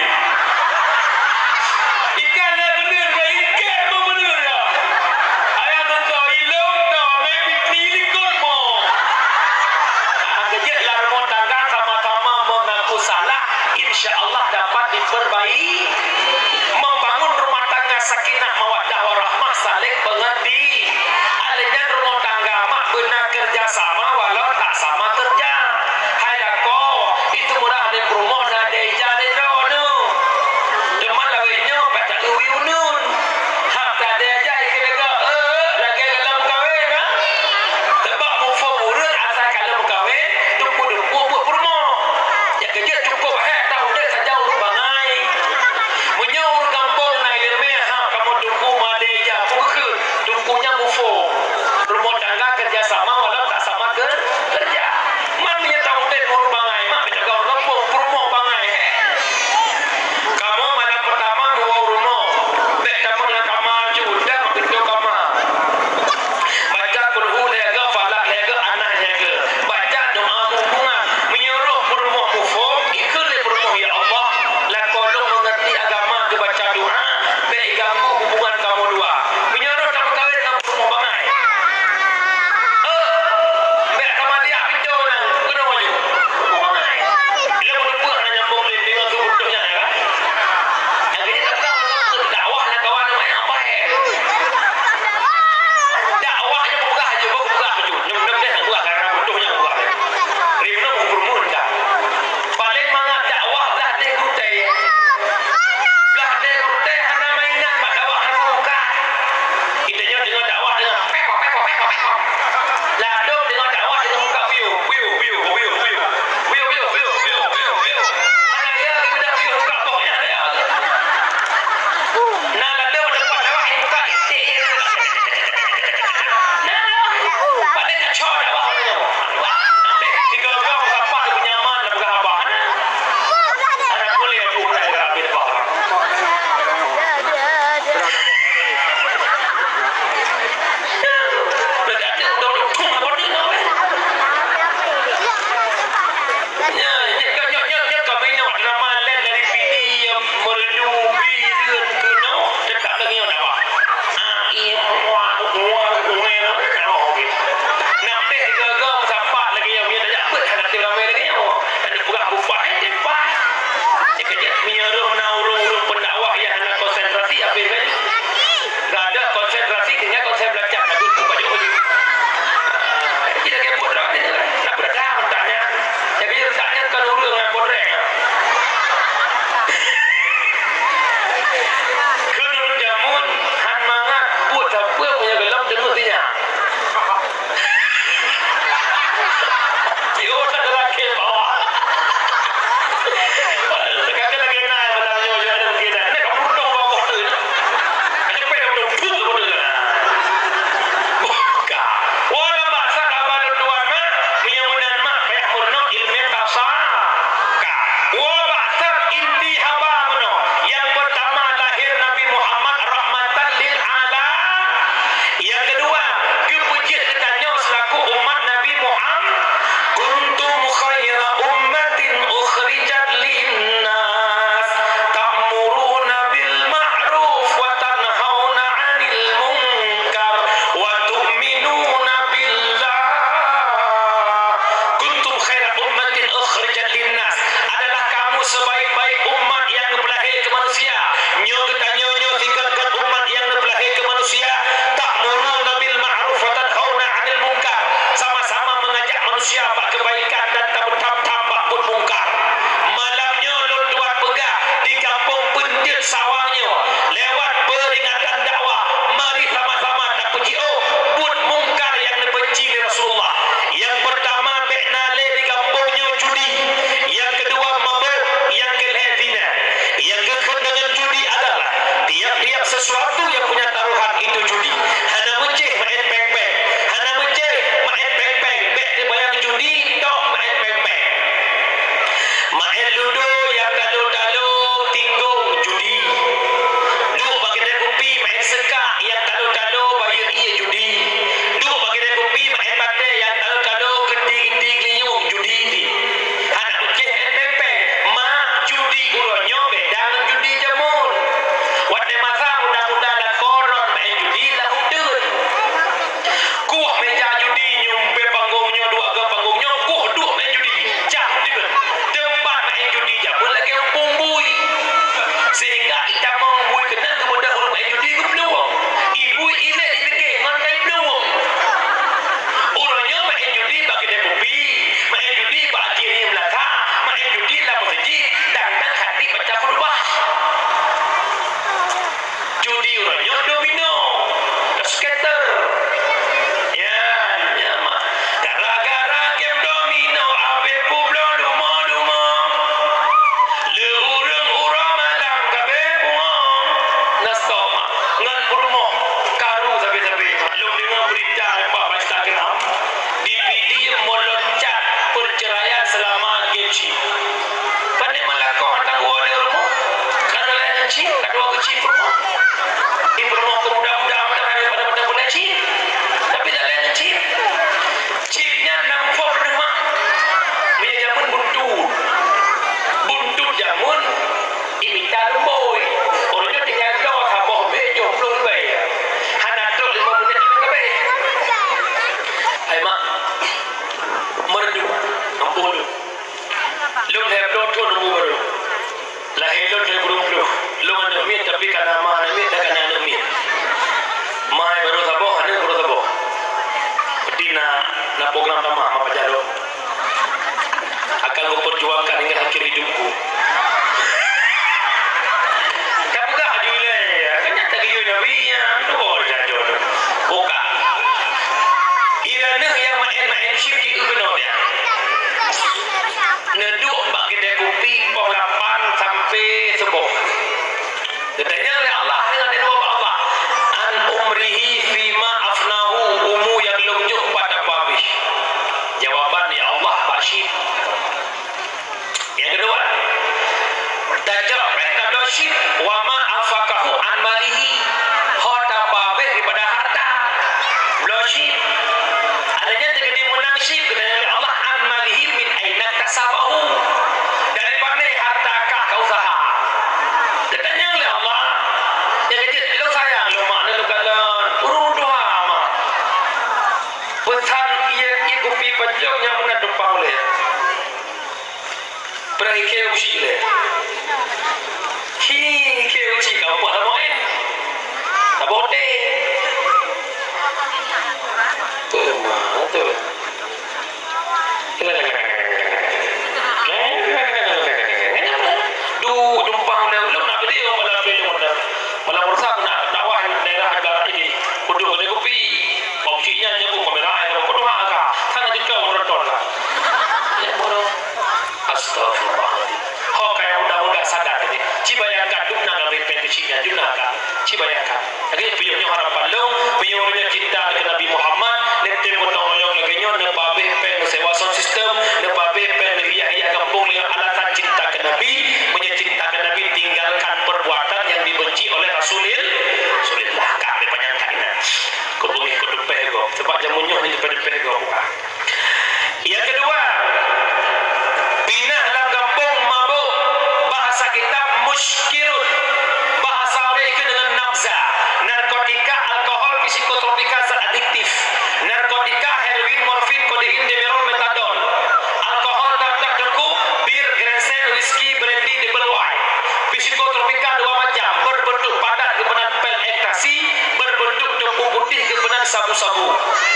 Ikan lam beuneueng, ka ikan lam beuneueng ya. Ayah, teuntèe ilôn, teuntèe Fitri likot mo. Akhé jeuet lam rumoh tangga sama-sama mengaku salah. Insya Allah dapat diperbaiki. Membangun rumah tangga sakinah mawaddah warahmah, saling pengerti. Alèh nyan rumoh tangga mak beuna kerja sama walau tak sama kerja. Hai lakoe, itu murah di peurumoh na dèh ija lé droeneuh. Teuma lawét nyoe bak taeu uneun. Hana dèh ija ikeu lagèe, eh, lagèe lam kawén, ha? Teuma muphom ureueng asai ka lheueh meukawén, dumpeue-dumpeue buet peurumoh. Nyang keujeuet cukôp hék taudép sajan ureueng bangai. Meunyoe ureueng gampông na ileumèe, ha, kamoe teungku madé ija, peue keuh teungku nyan muphom. Rumoh tangga keureuja sama walau tak sama keu-, keureuja. Man meunyoe taudép ureueng bangai, mak peujaga ureueng gampông, peurumoh bangai, hék. Kamoe malam peurtama meuwoe u rumoh, bèk tamong lam kama aju, dan pintoe kama. Baca kulhu lhèe geuh, falak lhèe geuh, anas lhèe geuh. Baca doa hubungan. Meunyoe roh peurumoh muphom, ikheun lé peurumoh, "Ya Allah, lakoe lôn meungerti agama geubaca doa, bèk iganggu hubungan kamoe dua." Meunyoe roh tapeukawén ngon peurumoh bangai. Eh, bèk tamadiak pintoe nyan, keunoe laju. Peurumoh bangai. Lôn meuneubeuet hana nyambông lé, deungoe keu beutôi nyan, ya kan? Nyang keuneuk dakwah lam kawan, nama nyang apa, eh? Dakwah nyoe peugah aju, peugah aju. Nyoe, nyoe deh peugah, karena butuh nyang peugah. Rimeunoe meupeureumeun dah. Paléng mangat dakwah blah deh gurutèe. Blah deh gurutèe hana mainan bak dakwah, hana bukan. Kita nyoe deungoe dakwah deungoe pek, pek, pek, pek, pek. Ladôm deungoe dakwah deungoe muka buyue, buyue, buyue. Buyue, buyue, buyue. Hana ya, kita buyue muka boh nyan ya. Nah, ladôm depan dakwah muka iték ya. Nah, pada kacau dakwah nyoe. Tiga orang sapat nyaman nak peugah abah. Anak boleh aku nak peugah abah. Nyan, nyan, nyan, nyan, kami nyoe nama lain dari P D yang merdu bi deun keunoe tetap lagi nyoe nama. Ah, iya, muah, muah, muah, muah, muah. Nah, deh, gaga, sapat lagi yang punya tajak bet hana teu ramai lagi nyoe. Ada peugah bupat, eh, depan. Cek aja, meunyoe na ureueng-ureueng pendakwah yang hana konsentrasi, habis kan? Ludo nyang talo-talo tinggong judi. Duek bak keudè kupi maén seukak nyang talo-talo bayeue ié judi. Duek bak keudè kupi maén batèe nyang talo-talo geuti-geuti geulinyueng judi. Hana kucéh maén pèng-pèng. Mak, judi uroe nyoe beda ngon judi jameun. Watèe masa muda-muda lakoe ron maén judi lam uteuen. Kueh meja judi nyoe, bak panggong nyoe, dua ga panggong nyoe, kueh duek maén judi. Cah uteuen. Teumpat maén judi jameun lagèe umpung bui. Sehingga itamong bui keunan geubeudôh ureueng maén judi geuplueng. Ibui ilèe iteuké ngon kayu plueng. Uroe nyoe maén judi bak keudè kupi, maén judi bak até riem laka, maén judi lam meuseujid, dan-dan hana baca khutbah. Judi uroe nyoe domino, skater. Ya, nyan mah. Gara-gara game domino, abéh peubloe leumo-leumo. Lé ureueng uroe malam ka abéh pungo. Na stop mah. Ngon peurumoh karu sabe-sabe. Lôn deungoe beurita bak Instagram, di Pidie meuloncat perceraian selama game chip. Pane malah kok hantom woe lé rumoh. Ka lheueh ngon chip, ka dua keu chip rumoh. Di rumoh keu muda-muda, muda-muda pada-pada guna chip. Tapi tak lheueh ngon chip. Chip nyan na muphom peunuh mak. Meunyo jameun buntut. Buntut jameun imita lumboi. Ureueng nyoe tinggai bloe saboh bèe jôh ploh ribèe. Hana trok lima menit nyan ka abéh. Hai mak, meureudu, ampôn lôn. Lôn lhèe ploh thôn umu barô. Lahé lôn lhèe peurumpok. Lôn aneuk miet, tapi ka na ma aneuk miet dan ka na aneuk miet. Ma barô saboh, aneuk barô saboh. Berarti na, na program tamah, ma pajan lôn. Akan kuperjuangkan hingga akhir hidupku. Tapeugah aju ilèe, kan nyan tageuyue Nabi nyan, tuwoe sajoe. Buka. Ireuleuh nyang maén-maén chip jieu keunoe nyan. Neuduek bak keudè kupi poh lapan sampai suboh. Geutanyong lé Allah deungon doa bak Allah, "An umrihi fima afnahu, umu nyang lôn jok pat tapeuhabéh?" Jawaban, "Ya Allah, bak chip." Nyang keudua, tacok péng tabloe chip, "Wa ma anfaqahu an malihi," ho tapeuhabéh daripada harta. Bloe chip. Akhirnya teujadi meunang chip, geutanyong lé Allah, "An malihi min aina iktasabahu?" Dari pané harta kah ka useuha? Geutanyong lé Allah, nyang keujeuet, lôn sayang lôn mak, lôn kalon, ureueng tuha mak. Peusan ié, ié kupi pajoh nyang meunan tumpang ulèe. Peureulèe ié uji lé. Hi, ié uji ka upah lama, eh. Saboh teh. Betul, betul. Du, tumpang ulèe, ulèe nak gede, malam tu, malam. Malam Selasa aku nak dakwah daerah Haji Barat ini. Kudu gede kupi. Bak cit nyan nyebut kamera, eh, kalau kudu hak ka. Sana jengka menonton lah. Ya, bodoh. Astagfirullahaladzim. Ho kaya muda-muda sadar ini. Ci bayangkan, dum na ngambil pen kecil nyan, dum na ka. Ci bayangkan. Lagi piôh nyoe harapan lôn, piôh nyoe cinta deungon Nabi Muhammad, neutem gotong royong lagèe nyoe, neupabéh péng neusewa sound system, neupabéh péng neuhias-hias gampông dengan alasan cinta ke Nabi. Meunyoe cinta ke Nabi, tinggalkan perbuatan yang dibenci oleh Rasulil-, Rasulillah. Ka, bèk panyang that inan. Keu beungèh keu teupèh gob. Sabab jameun nyoe hana teupèh-teupèh gob. Nyang keudua, pinah lam gampông mabök, bahasa kitab muskirun, bahasa awak kheun deungon nabza, narkotika, alkohol, psikotropika, zat adiktif, narkotika, heroin, morfin, kodein, demerol, metadon, alkohol, teuku, bir, ginseng, whisky, brandy, double wine, psikotropika dua macam, berbentuk padat geupeugah pil ekstasi, berbentuk teupeu putih geupeugah sabu-sabu.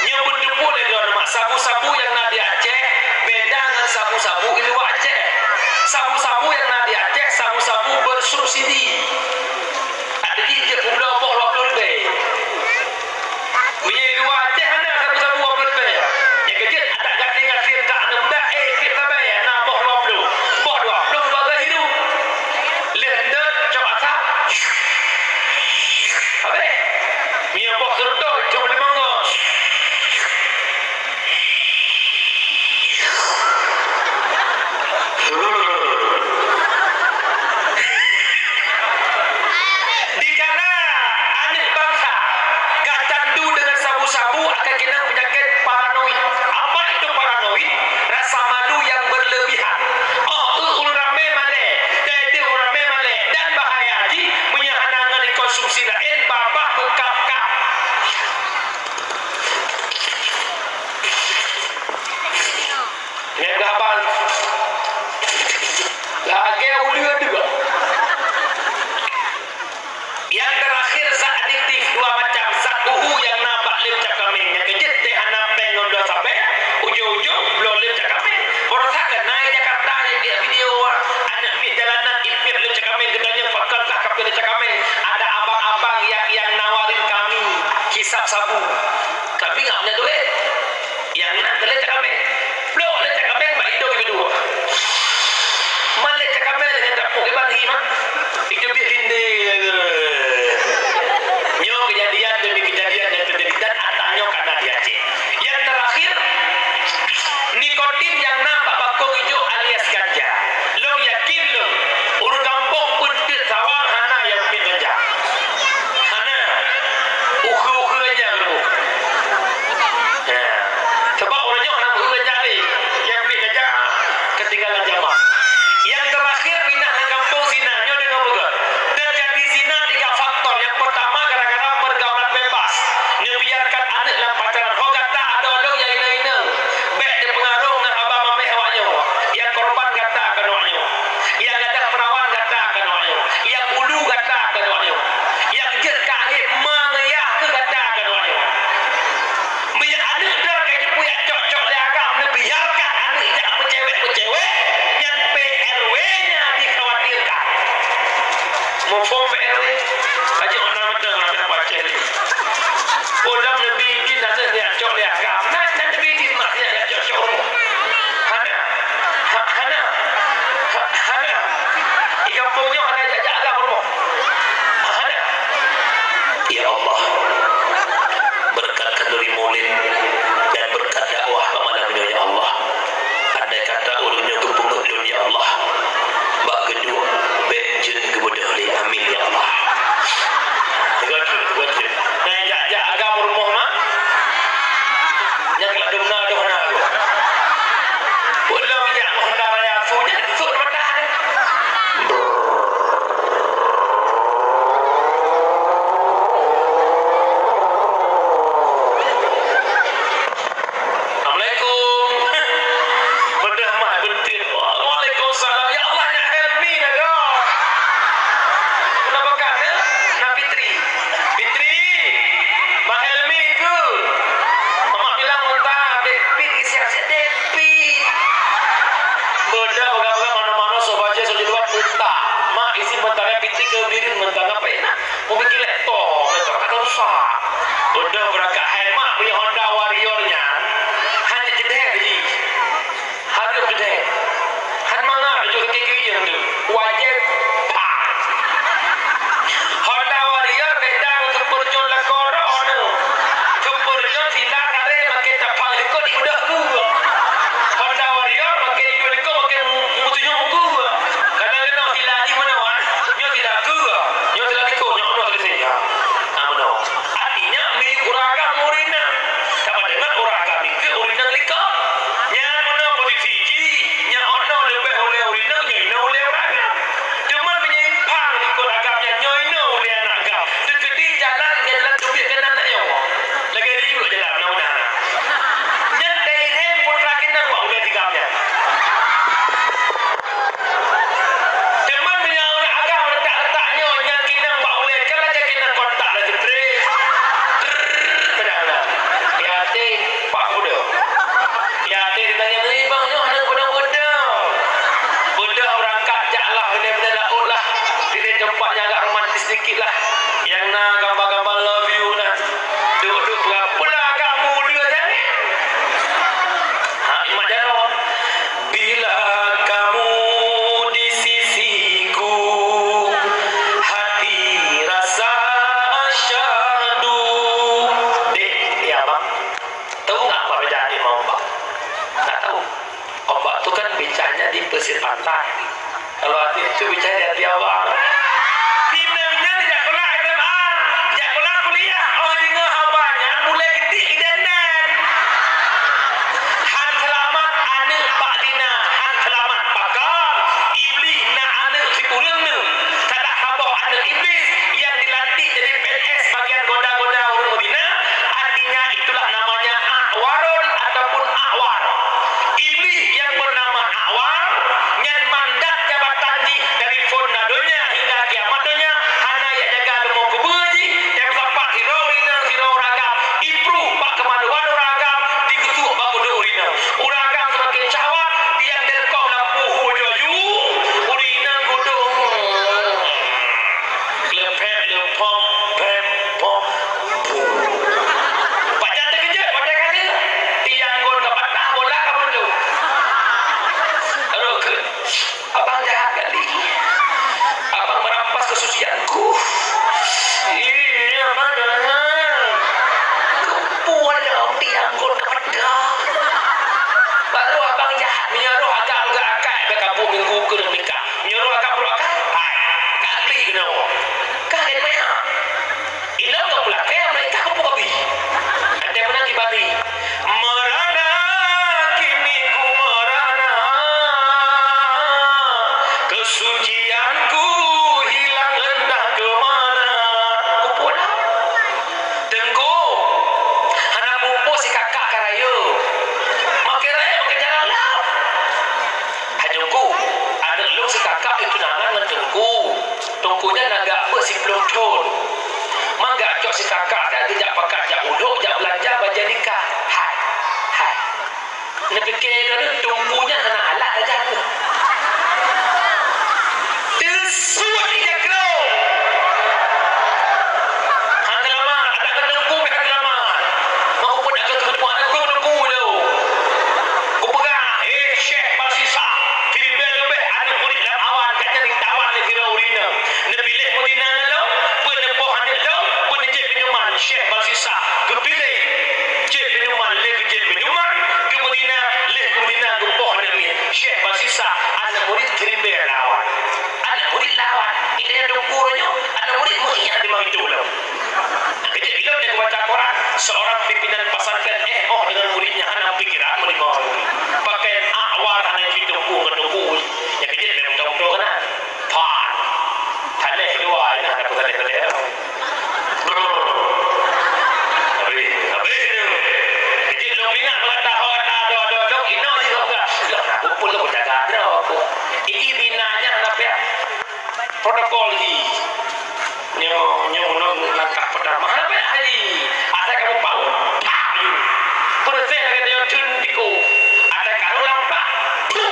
Nyoe beuteupeue lé droeneuh mak, sabu-sabu nyang na di Aceh beda ngon sabu-sabu i luwa Aceh. Sabu-sabu nyang na di Aceh sabu-sabu bersubsidi. Ada jih jeuet peubloe boh dua ploh ribèe. Meunyoe i luwa Aceh hana sabu-sabu dua ploh ribèe. Nyang keujeuet adak gasien-gasien ka aneuk muda, eh, trép sabai na boh dua ploh. Boh dua ploh dua belas hireuen. Lheuh deuek cok asap. Habéh. Meunyoe boh seureutôh, cok limong go. Lagèe uleue dua. Nyang terakhir, zat adiktif dua macam, zat uhu nyang na bak leueb cap kaméng, nyang keujeuet teuh hana péng ngon dua sapèh, ujong-ujong bloe leueb cap kaméng. Baroesa keunan Jakarta nyang liek video, aneuk miet jalanan ipiep leueb cap kaméng, geutanyong pakon kah kapiep leueb cap kaméng. Ada abang-abang yang, yang nawarin kami hisap sabu. Kami nggak punya duit. Nyang na keuh leueb cap kaméng. Bloe leueb cap kaméng bak indong ibu dua. Man leueb cap kaméng nyang tapok iban hi mah. Itu biet lindé. Nyoe kejadian demi kejadian yang terjadi dan nyata nyoe kana di Aceh. Yang terakhir, nikotin yang na bak bakong ijo alias ganja. Lôn yakin lôn, ureueng gampông peuet sawang hana nyang piep ganja. Hana. Ukheue-ukheue ganja ureueng. Ya. Sebab ureueng nyoe hana ukheue ganja lé. Nyang piep ganja ketinggalan zaman. Yang terakhir, pinah lam gampông zina. Nyoe deungoe beugöt. Terjadi zina tiga faktor. Yang pertama, gara-gara pergaulan bebas. Neubiarkan aneuk lam pacaran. Ho gata adoe lôn nyang inong-inong. Bèk teupeungaruh ngon haba mamèh awak nyoe. Nyang korban gata keunoe nyoe. Nyang gadôh perawan gata keunoe nyoe. Nyang ulu gata keunoe nyoe. Nyang jeuet keu akhé ma ngon yah keuh gata keunoe nyoe. Meunyoe aneuk droe ka jipeuyak cok-cok lé agam, neubiarkan aneuk jak meucewek-meucewek, nyan P R W-nya dikhawatirkan. Muphom P R W? Aja orang mantong nak baca ni. Pulang Nabi Idin ada niat cok lé agam. Nah, dan Nabi Idin mak niat cok-cok rumoh. Hana. Ha, hana. Ha, hana. Di kampung nyoe hana jak-jak agam rumoh. Ha, hana. Ya Allah, berkat khanduri maulid dan berkat dakwah bak malam nyoe, ya Allah. Andai kata ureueng nyoe geupeungeut lôn, ya Allah, bak geuduek bèk jeuet geubeudôh lé. Amin, ya Allah. Teugah jeuet, teugah jeuet. Nah, jak-jak agam rumoh mah. Nyang ladôm na dôh na lôn. Ulôn jak meuhonda raya su nyan sut mata. Assalamualaikum. Beudôh mah beunteuk. Waalaikumsalam. Ya Allah, Nyak Helmi na goe. Kenapa kan, eh? Nah, Fitri. Fitri. Bang Helmi keuh. Mama bilang mentah, dek pit isi aset dek pit. Beudôh peugah-peugah mano-mano soe baca soe juluan mentah. Mak isi mentahnya Fitri keu birin mentah. Ngapa enak? Mau bikin laptop, laptop akan rusak. Beudôh beurakat hai mak beli Honda Warrior nyan. Hana jeudeh beli. Hareuem jeudeh. Han mangat laju kaki keuieng tu. Wajéb pah. Honda Warrior beda ngon Super John lakoe droeneuh. Super John sila karé makai tapang likot ibudah ku. Honda Warrior makai iduek likot makai mu-, mutunyong ku. Kadang kena sila di mana wan? Nyoe sila ku. Nyoe sila likot, nyoe nyoe sila sini. Ha. Ha, meunoe. Artinya, milék ureueng agam ureueng inong. Sama dengan ureueng agam ikeu ureueng inong likot. Nyan meunoe posisi jih, nyan oh noe leubeh ulèe ureueng inong, nyoe inoe ulèe ureueng agam. Teuma meunyoe impang likot agam nyan, nyoe inoe ulèe aneuk agam. Teukeudi jalan, nyan jalan teubiet keunan tanyoe. Lagèe riyeuk jalan, mudah-mudahan. Nyan dai rem putra keunan bak ulèe tigam nyan. Teuma meunyoe ureueng agam letak-letak nyoe nyan kinang bak ulèe, kan lagèe kinang kontak laju trek. Trrrr, padahai. Ya até, pak kuda. Ya até ditanya, "Ni bang nyoe hana kuda-kuda." Kuda berangkat jak lah, beuna-beuna laôt lah. Pilih tempat yang agak romantis sedikit lah. Yang na gambar-gambar love you na. Duduk-duduk berapa lah agak mulia nyan. Ha, imat jaroe. Bila kamu di sisiku, hati rasa syahdu. Dek, ya, Bang. Tahu nggak apa beda hati sama ombak? Nggak tahu. Ombak tu kan bicaranya di pesisir pantai. Kalau hati tu bicara di hati awak. Pinang nyan jak sekolah S M A, jak sekolah kuliah. Oh, deungoe haba nyan mulai geudik idandan. Han seulamat aneuk bak zina, han seulamat pakon. Iblih na aneuk sikureueng neuh. Salah saboh aneuk Iblis yang dilantik jadi P N S bagian goda-goda ureueng zina, artinya itulah namanya a'warun ataupun a'war. Iblis yang bernama Abang jahat kali. Abang merampas kesucianku. Iya, Abang jahat. Keupeue lom dianggur keu peugah. Baru abang jahat, meunyoe roh agam geuakai bak kabu minggu keuneuk nikah. Meunyoe roh agam roh akai, hai, ka klik keunoe. Ka keuneuk meuhat. Ilôn ka peulakée, meunyoe ka keupeue ka bri. Andai meunan kiban bri. Merana kini ku merana, kesucianku hilang entah ke mana. Keupeue na? Teungku, hana muphom si kakak ka rayeuk. Makai rayeuk makai jalan lam. Hai Teungku, aneuk lôn si kakak itu tunangan ngon Teungku. Teungku nyan na gak beuet siplôh thon. Mangat cok si kakak nyan geujak pakat jak udok, jak beulanja bajée nikah. Hai, hai. Neupike lôn Teungku nyan hana alat tajak keuh. Teusuet ija klo. Han teulamat, adak keu Teungku pih han teulamat. Mau pun akan keutuan Teungku, Teungku lôn. Kupeugah, "Hei Syekh Basisa, timbée leubeh aneuk murit lam awan ka nyan ditawan lé sidroe ureueng inong. Neupiléh meuzina ngon lôn, peue neupoh aneuk lôn, peue neujép minuman." Syekh Basisa geupiléh jép minuman, lé geujép minuman, geumeuzina, lé geumeuzina geupoh aneuk miet. Syekh Basisa, aneuk murit timbée lam awan. Aneuk murit lam awan, di kayée Teungku nyoe, aneuk murit meuiyak di mangitôh lom. Keujeuet ilôn nyang baca Quran, seorang pimpinan pesantren éh óh deungon muridnya hana pikiran meunimong. Pakaian awar hana jiteupeue ngon teungku. Nyang keujeuet memang beutôi-beutôi keunan. Pan. Thaleh dua, nah, ada pun thaleh-thaleh. Brrr. Habis, habis tu. Keujeuet lôn ingat bak tahu, tahu, tahu, tahu, inoe jih kau peugah. Lah, aku pun lôn jaga droe aku. Ini binanya hana payah protokol jih. Nyoe, nyoe meunan langkah peutama. Hana payah haji. Asai kamoe paut, pah! Peureuséh lagèe tanyoe theun tiku. Asai karu lam pah, pah!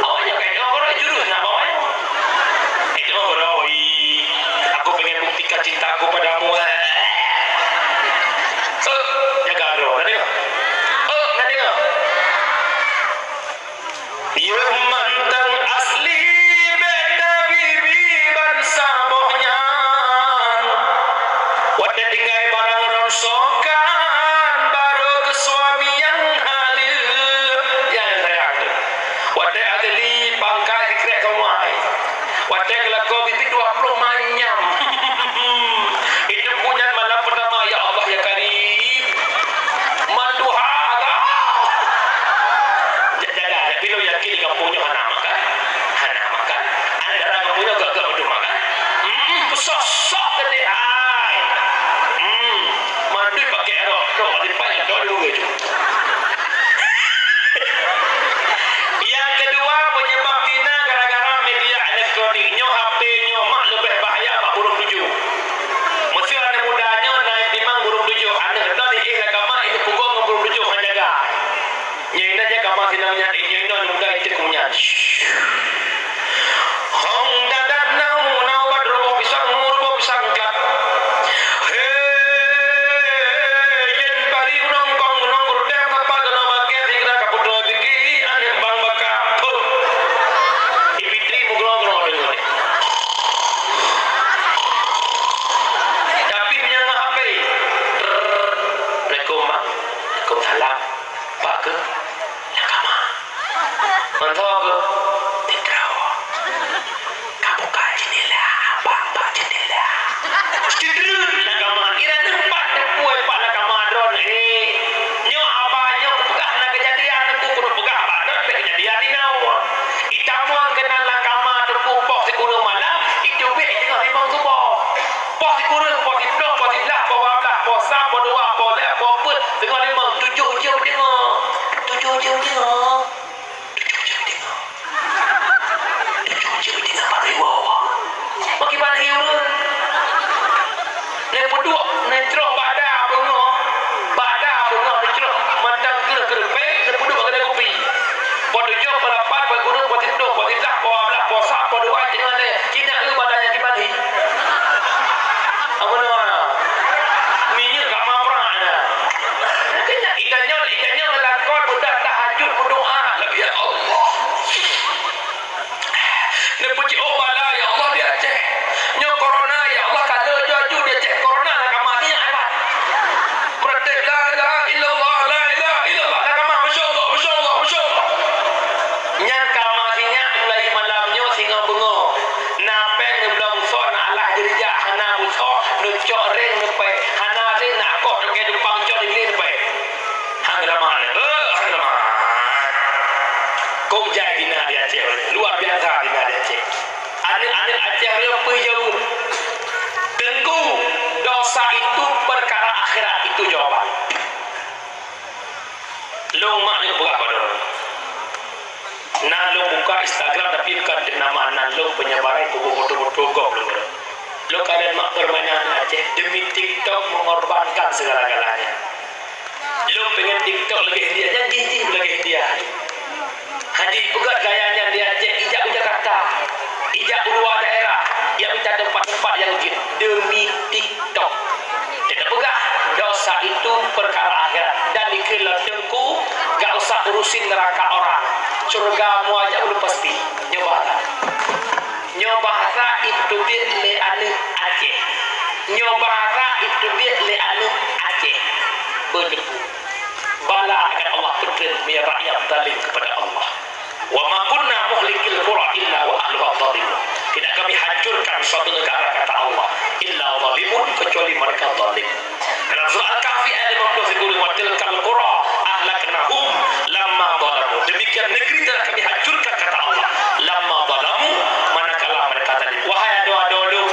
Awak nyoe ka nyoe goroe jurus na bawah nyoe. Eh, nyoe goroe, ih. Aku pengen buktikan cintaku padamu, eh. Eh, jaga droe, na deungö? Eh, na deungö? Yoh mantong asli bèk tabibi bansaboh nyan. Watèe tinggai barang rongsokan, barô keu suami nyang halal. Nyang sayang teuh. Watèe ahli pangkai dikrek kawai. Watèe geulakoe bibi dua ploh manyam. Itu punyan malam pertama, ya Allah, ya Karim. Manduha agam. Jaga, jaga, tapi lôn yakin di gampông nyoe hana makan. Hana makan. Antara gampông nyoe gak-gak beutôi makan. Hmm, peusok-sok tadi, hai. Hmm, mandui pakai rok, rok, lipat, rok dulu ke tu. Nyang keudua, penyebab zina gara-gara media elektronik. Nyoe H P nyoe mak leubeh bahaya bak burông tujoh. Meusé aneuk muda nyoe na timang burông tujoh, aneuk droe diéh lam kama, ineuk pugong ngon burông tujoh han jaga. Nyoe inoe jak kama sinong nyan, eh, nyoe inoe aneuk muda iteuk keu nyan. Hong dadat na, na ubat ruboh pisang, ruboh pisang klat. He, jen pari unong kong, unong rudeng, sapa keunoe bakeh, sigra ka putroe biki, aneuk bang baka. Puh. Ibi Tri meugrong-grong deungon. Tapi meunyoe ngon H P. Assalamualaikum, Bang. Waalaikumsalam. Pak keuh? Lam kama. Mantong keuh? Di droe. Ka buka jendela, Bang, bak jendela. Sidroe lam kama. Kira teumpat teupue pat lam kama droe, eh. Nyoe haba nyoe kupeugah na keujadian, teungku keuneuk peugah bak droe bèk keujadian inoe. Itamong keunan lam kama teungku poh sikureueng malam, iteubiet teungoh limong suboh. Poh sikureueng, poh siplôh, poh siblaih, poh dua blaih, poh sa, poh dua, poh lhèe, poh peuet, teungoh limong, tujoh jeuem teungoh. Tujoh jeuem teungoh. Tujoh jeuem teungoh. Tujoh jeuem teungoh baru iwoe. Bagi balik ureueng. Neupeudok, neucroh bak da beungoh. Bak da beungoh neucroh mantong kreueh keureupek, neupeudok bak keude kupi. Poh tujoh, poh lapan, poh sikureueng, poh siplôh, poh siblaih, poh dua blaih, poh sa, poh dua, teungoh lhèe. Cina eu bak da nyang kiban hi. Apa nama? Minyeuk ka maprak dah. Itanyoe, itanyoe ngelakon udah tahajud berdoa. Ya Allah. Jai dina di Aceh, luar biasa dina di Aceh. Aneuk-aneuk Aceh lôn peujaweueb, "Teungku, dosa itu perkara akhirat," itu jawaban. Lôn mak nyang peugah bak droe. Na lôn buka Instagram, tapi bukan nama nan lôn, penyebaran kubu foto-foto gob lôn. Lôn kalon mak permainan Aceh, demi TikTok mengorbankan segala-galanya. Lôn pengen TikTok lagèe India, nyan jih-jih lagèe India. Haji, peugöt gaya nyan di Aceh, ijak u Jakarta, ijak u luwa daerah, ijak mita teumpat-teumpat nyang jeuet demi TikTok. Teupeugah, dosa itu perkara akhirat. Dan dikheun lom Teungku, gak usah urusin neraka orang. Syurga mua jak ulôn pasti. Nyoe bahasa. Nyoe bahasa iteubiet lé aneuk Aceh. Nyoe bahasa iteubiet lé aneuk Aceh. Beudebu. Bala akan Allah peutreun meunyoe rakyat zalim kepada Allah. "Wa ma kunna muhlikil qura illa wa ahluha zalimun." Tidak kami hancurkan suatu negara, kata Allah, "illa zalimun," kecuali mereka zalim. Dalam surah Al-Kahfi ayat lima puluh sepuluh, "Wa tilkal qura ahlaknahum lamma zalamu." Demikian negeri telah kami hancurkan, kata Allah, "lamma zalamu," manakala mereka zalim. Wahai adoe-adoe lôn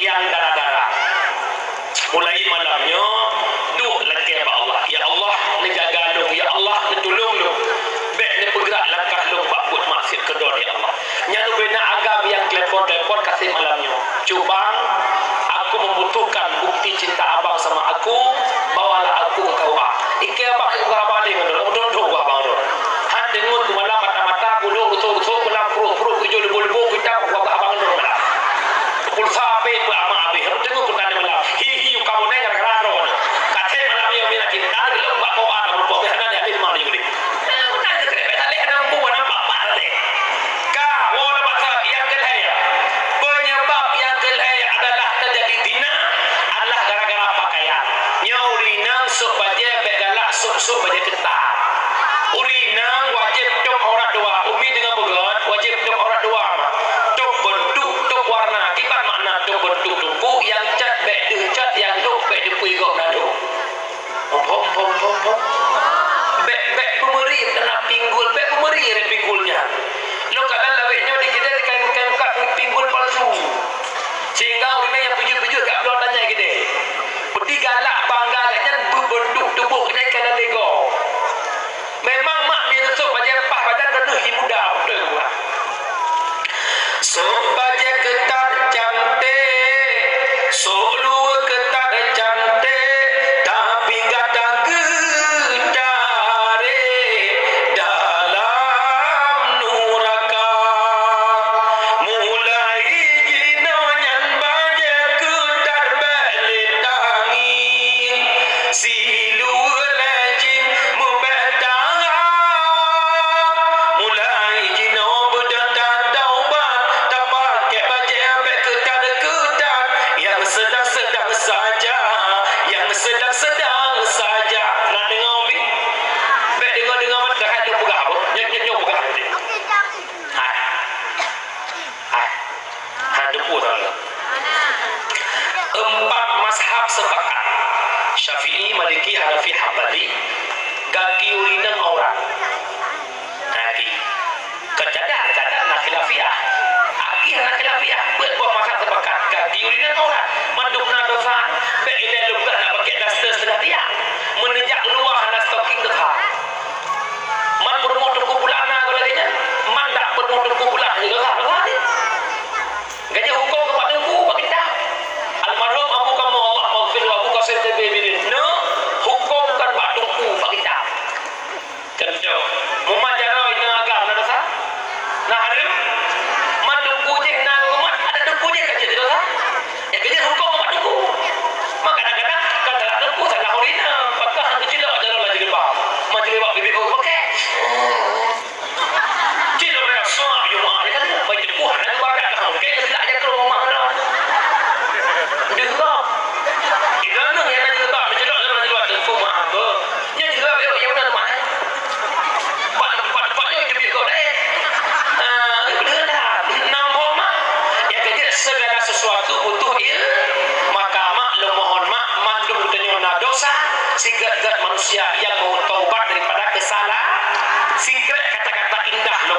nyang dara-dara, mulai malam nyoe, duek lakèe bak Allah. "Ya Allah, neujaga lôn. Ya Allah, neutulông lôn. Bèk neupeugrak langkah lôn bak buet maksiat keudroe, ya Allah." Nyan ubena agam nyang telepon-telepon kaseb malam nyoe. "Cubang, aku membutuhkan bukti cinta abang sama aku. Bawalah aku ke K U A." Ikè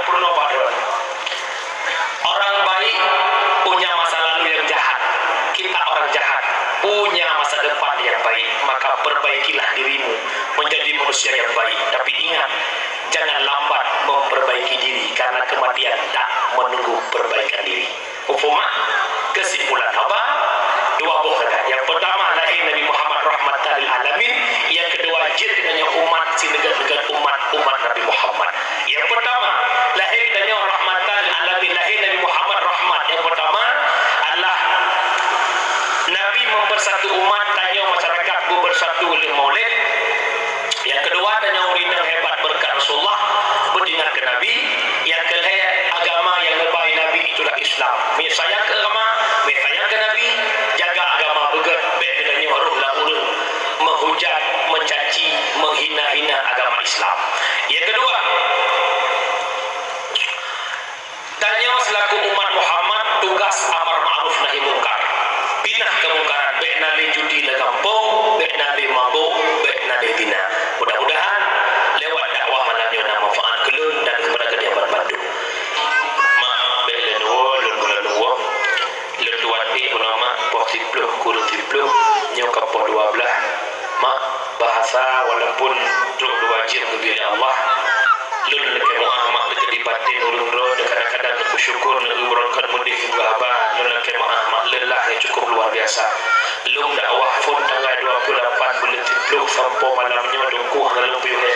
Peurunoe bak droe. Orang baik punya masa lalu yang jahat. Kita orang jahat punya masa depan yang baik. Maka perbaikilah dirimu menjadi manusia yang baik. Tapi ingat, jangan lambat memperbaiki diri karena kematian tak menunggu perbaikan diri. Muphom? Kesimpulan haba, dua boh sagai. Nyang peutama, lahé Nabi Muhammad rahmatan lil alamin. Nyang keudua, jeuet geutanyoe umat sineugét-neugét umat, umat Nabi Muhammad. Nyang peutama, lahé geutanyoe rahmatan lil alamin, lahé Nabi Muhammad rahmat. Nyang peutama adalah Nabi mempersatu umat, tanyoe masyarakat beubersatu lé Maulid. Nyang keudua, tanyoe ureueng inong hebat beureukat Rasulullah, beuingat keu Nabi. Nyang keulhèe, agama nyang neuba Nabi itulah Islam. Mé sayang keu agama, mé sayang keu Nabi, jaga agama beugét, bèk geutanyoe rôh lam ureueng menghujat, mencaci, menghina-hina agama Islam. Nyang keudua, tanyoe seulaku umat Muhammad tugas amar ma'ruf nahi mungkar. Pinah keumungkaran, bèk na lé judi lam gampông, bèk na lé mabök, bèk na lé zina. Mudah-mudahan lewat dakwah malam nyoe na manfaat keu lôn dan keupada geutanyoe banmandum. Mak, bèk lôn woe, lôn bulan woe. Lôn tuan ék bunoe mak, poh siploh kureueng siploh, nyoe ka poh dua blaih. Mak, bahasa walaupun trok dua jeuem geubri lé Allah, lôn lakèe meu'ah mak, teukeudi baten ureueng droe, kadang-kadang neupeusyukur, neueu beurangkat meudeh sibuah haba, lôn lakèe meu'ah mak, leulah nyang cukup luar biasa. Lôn dakwah phôn tanggai dua puluh lapan buleuen siploh sampoe malam nyoe, Teungku, hana lôn piôh.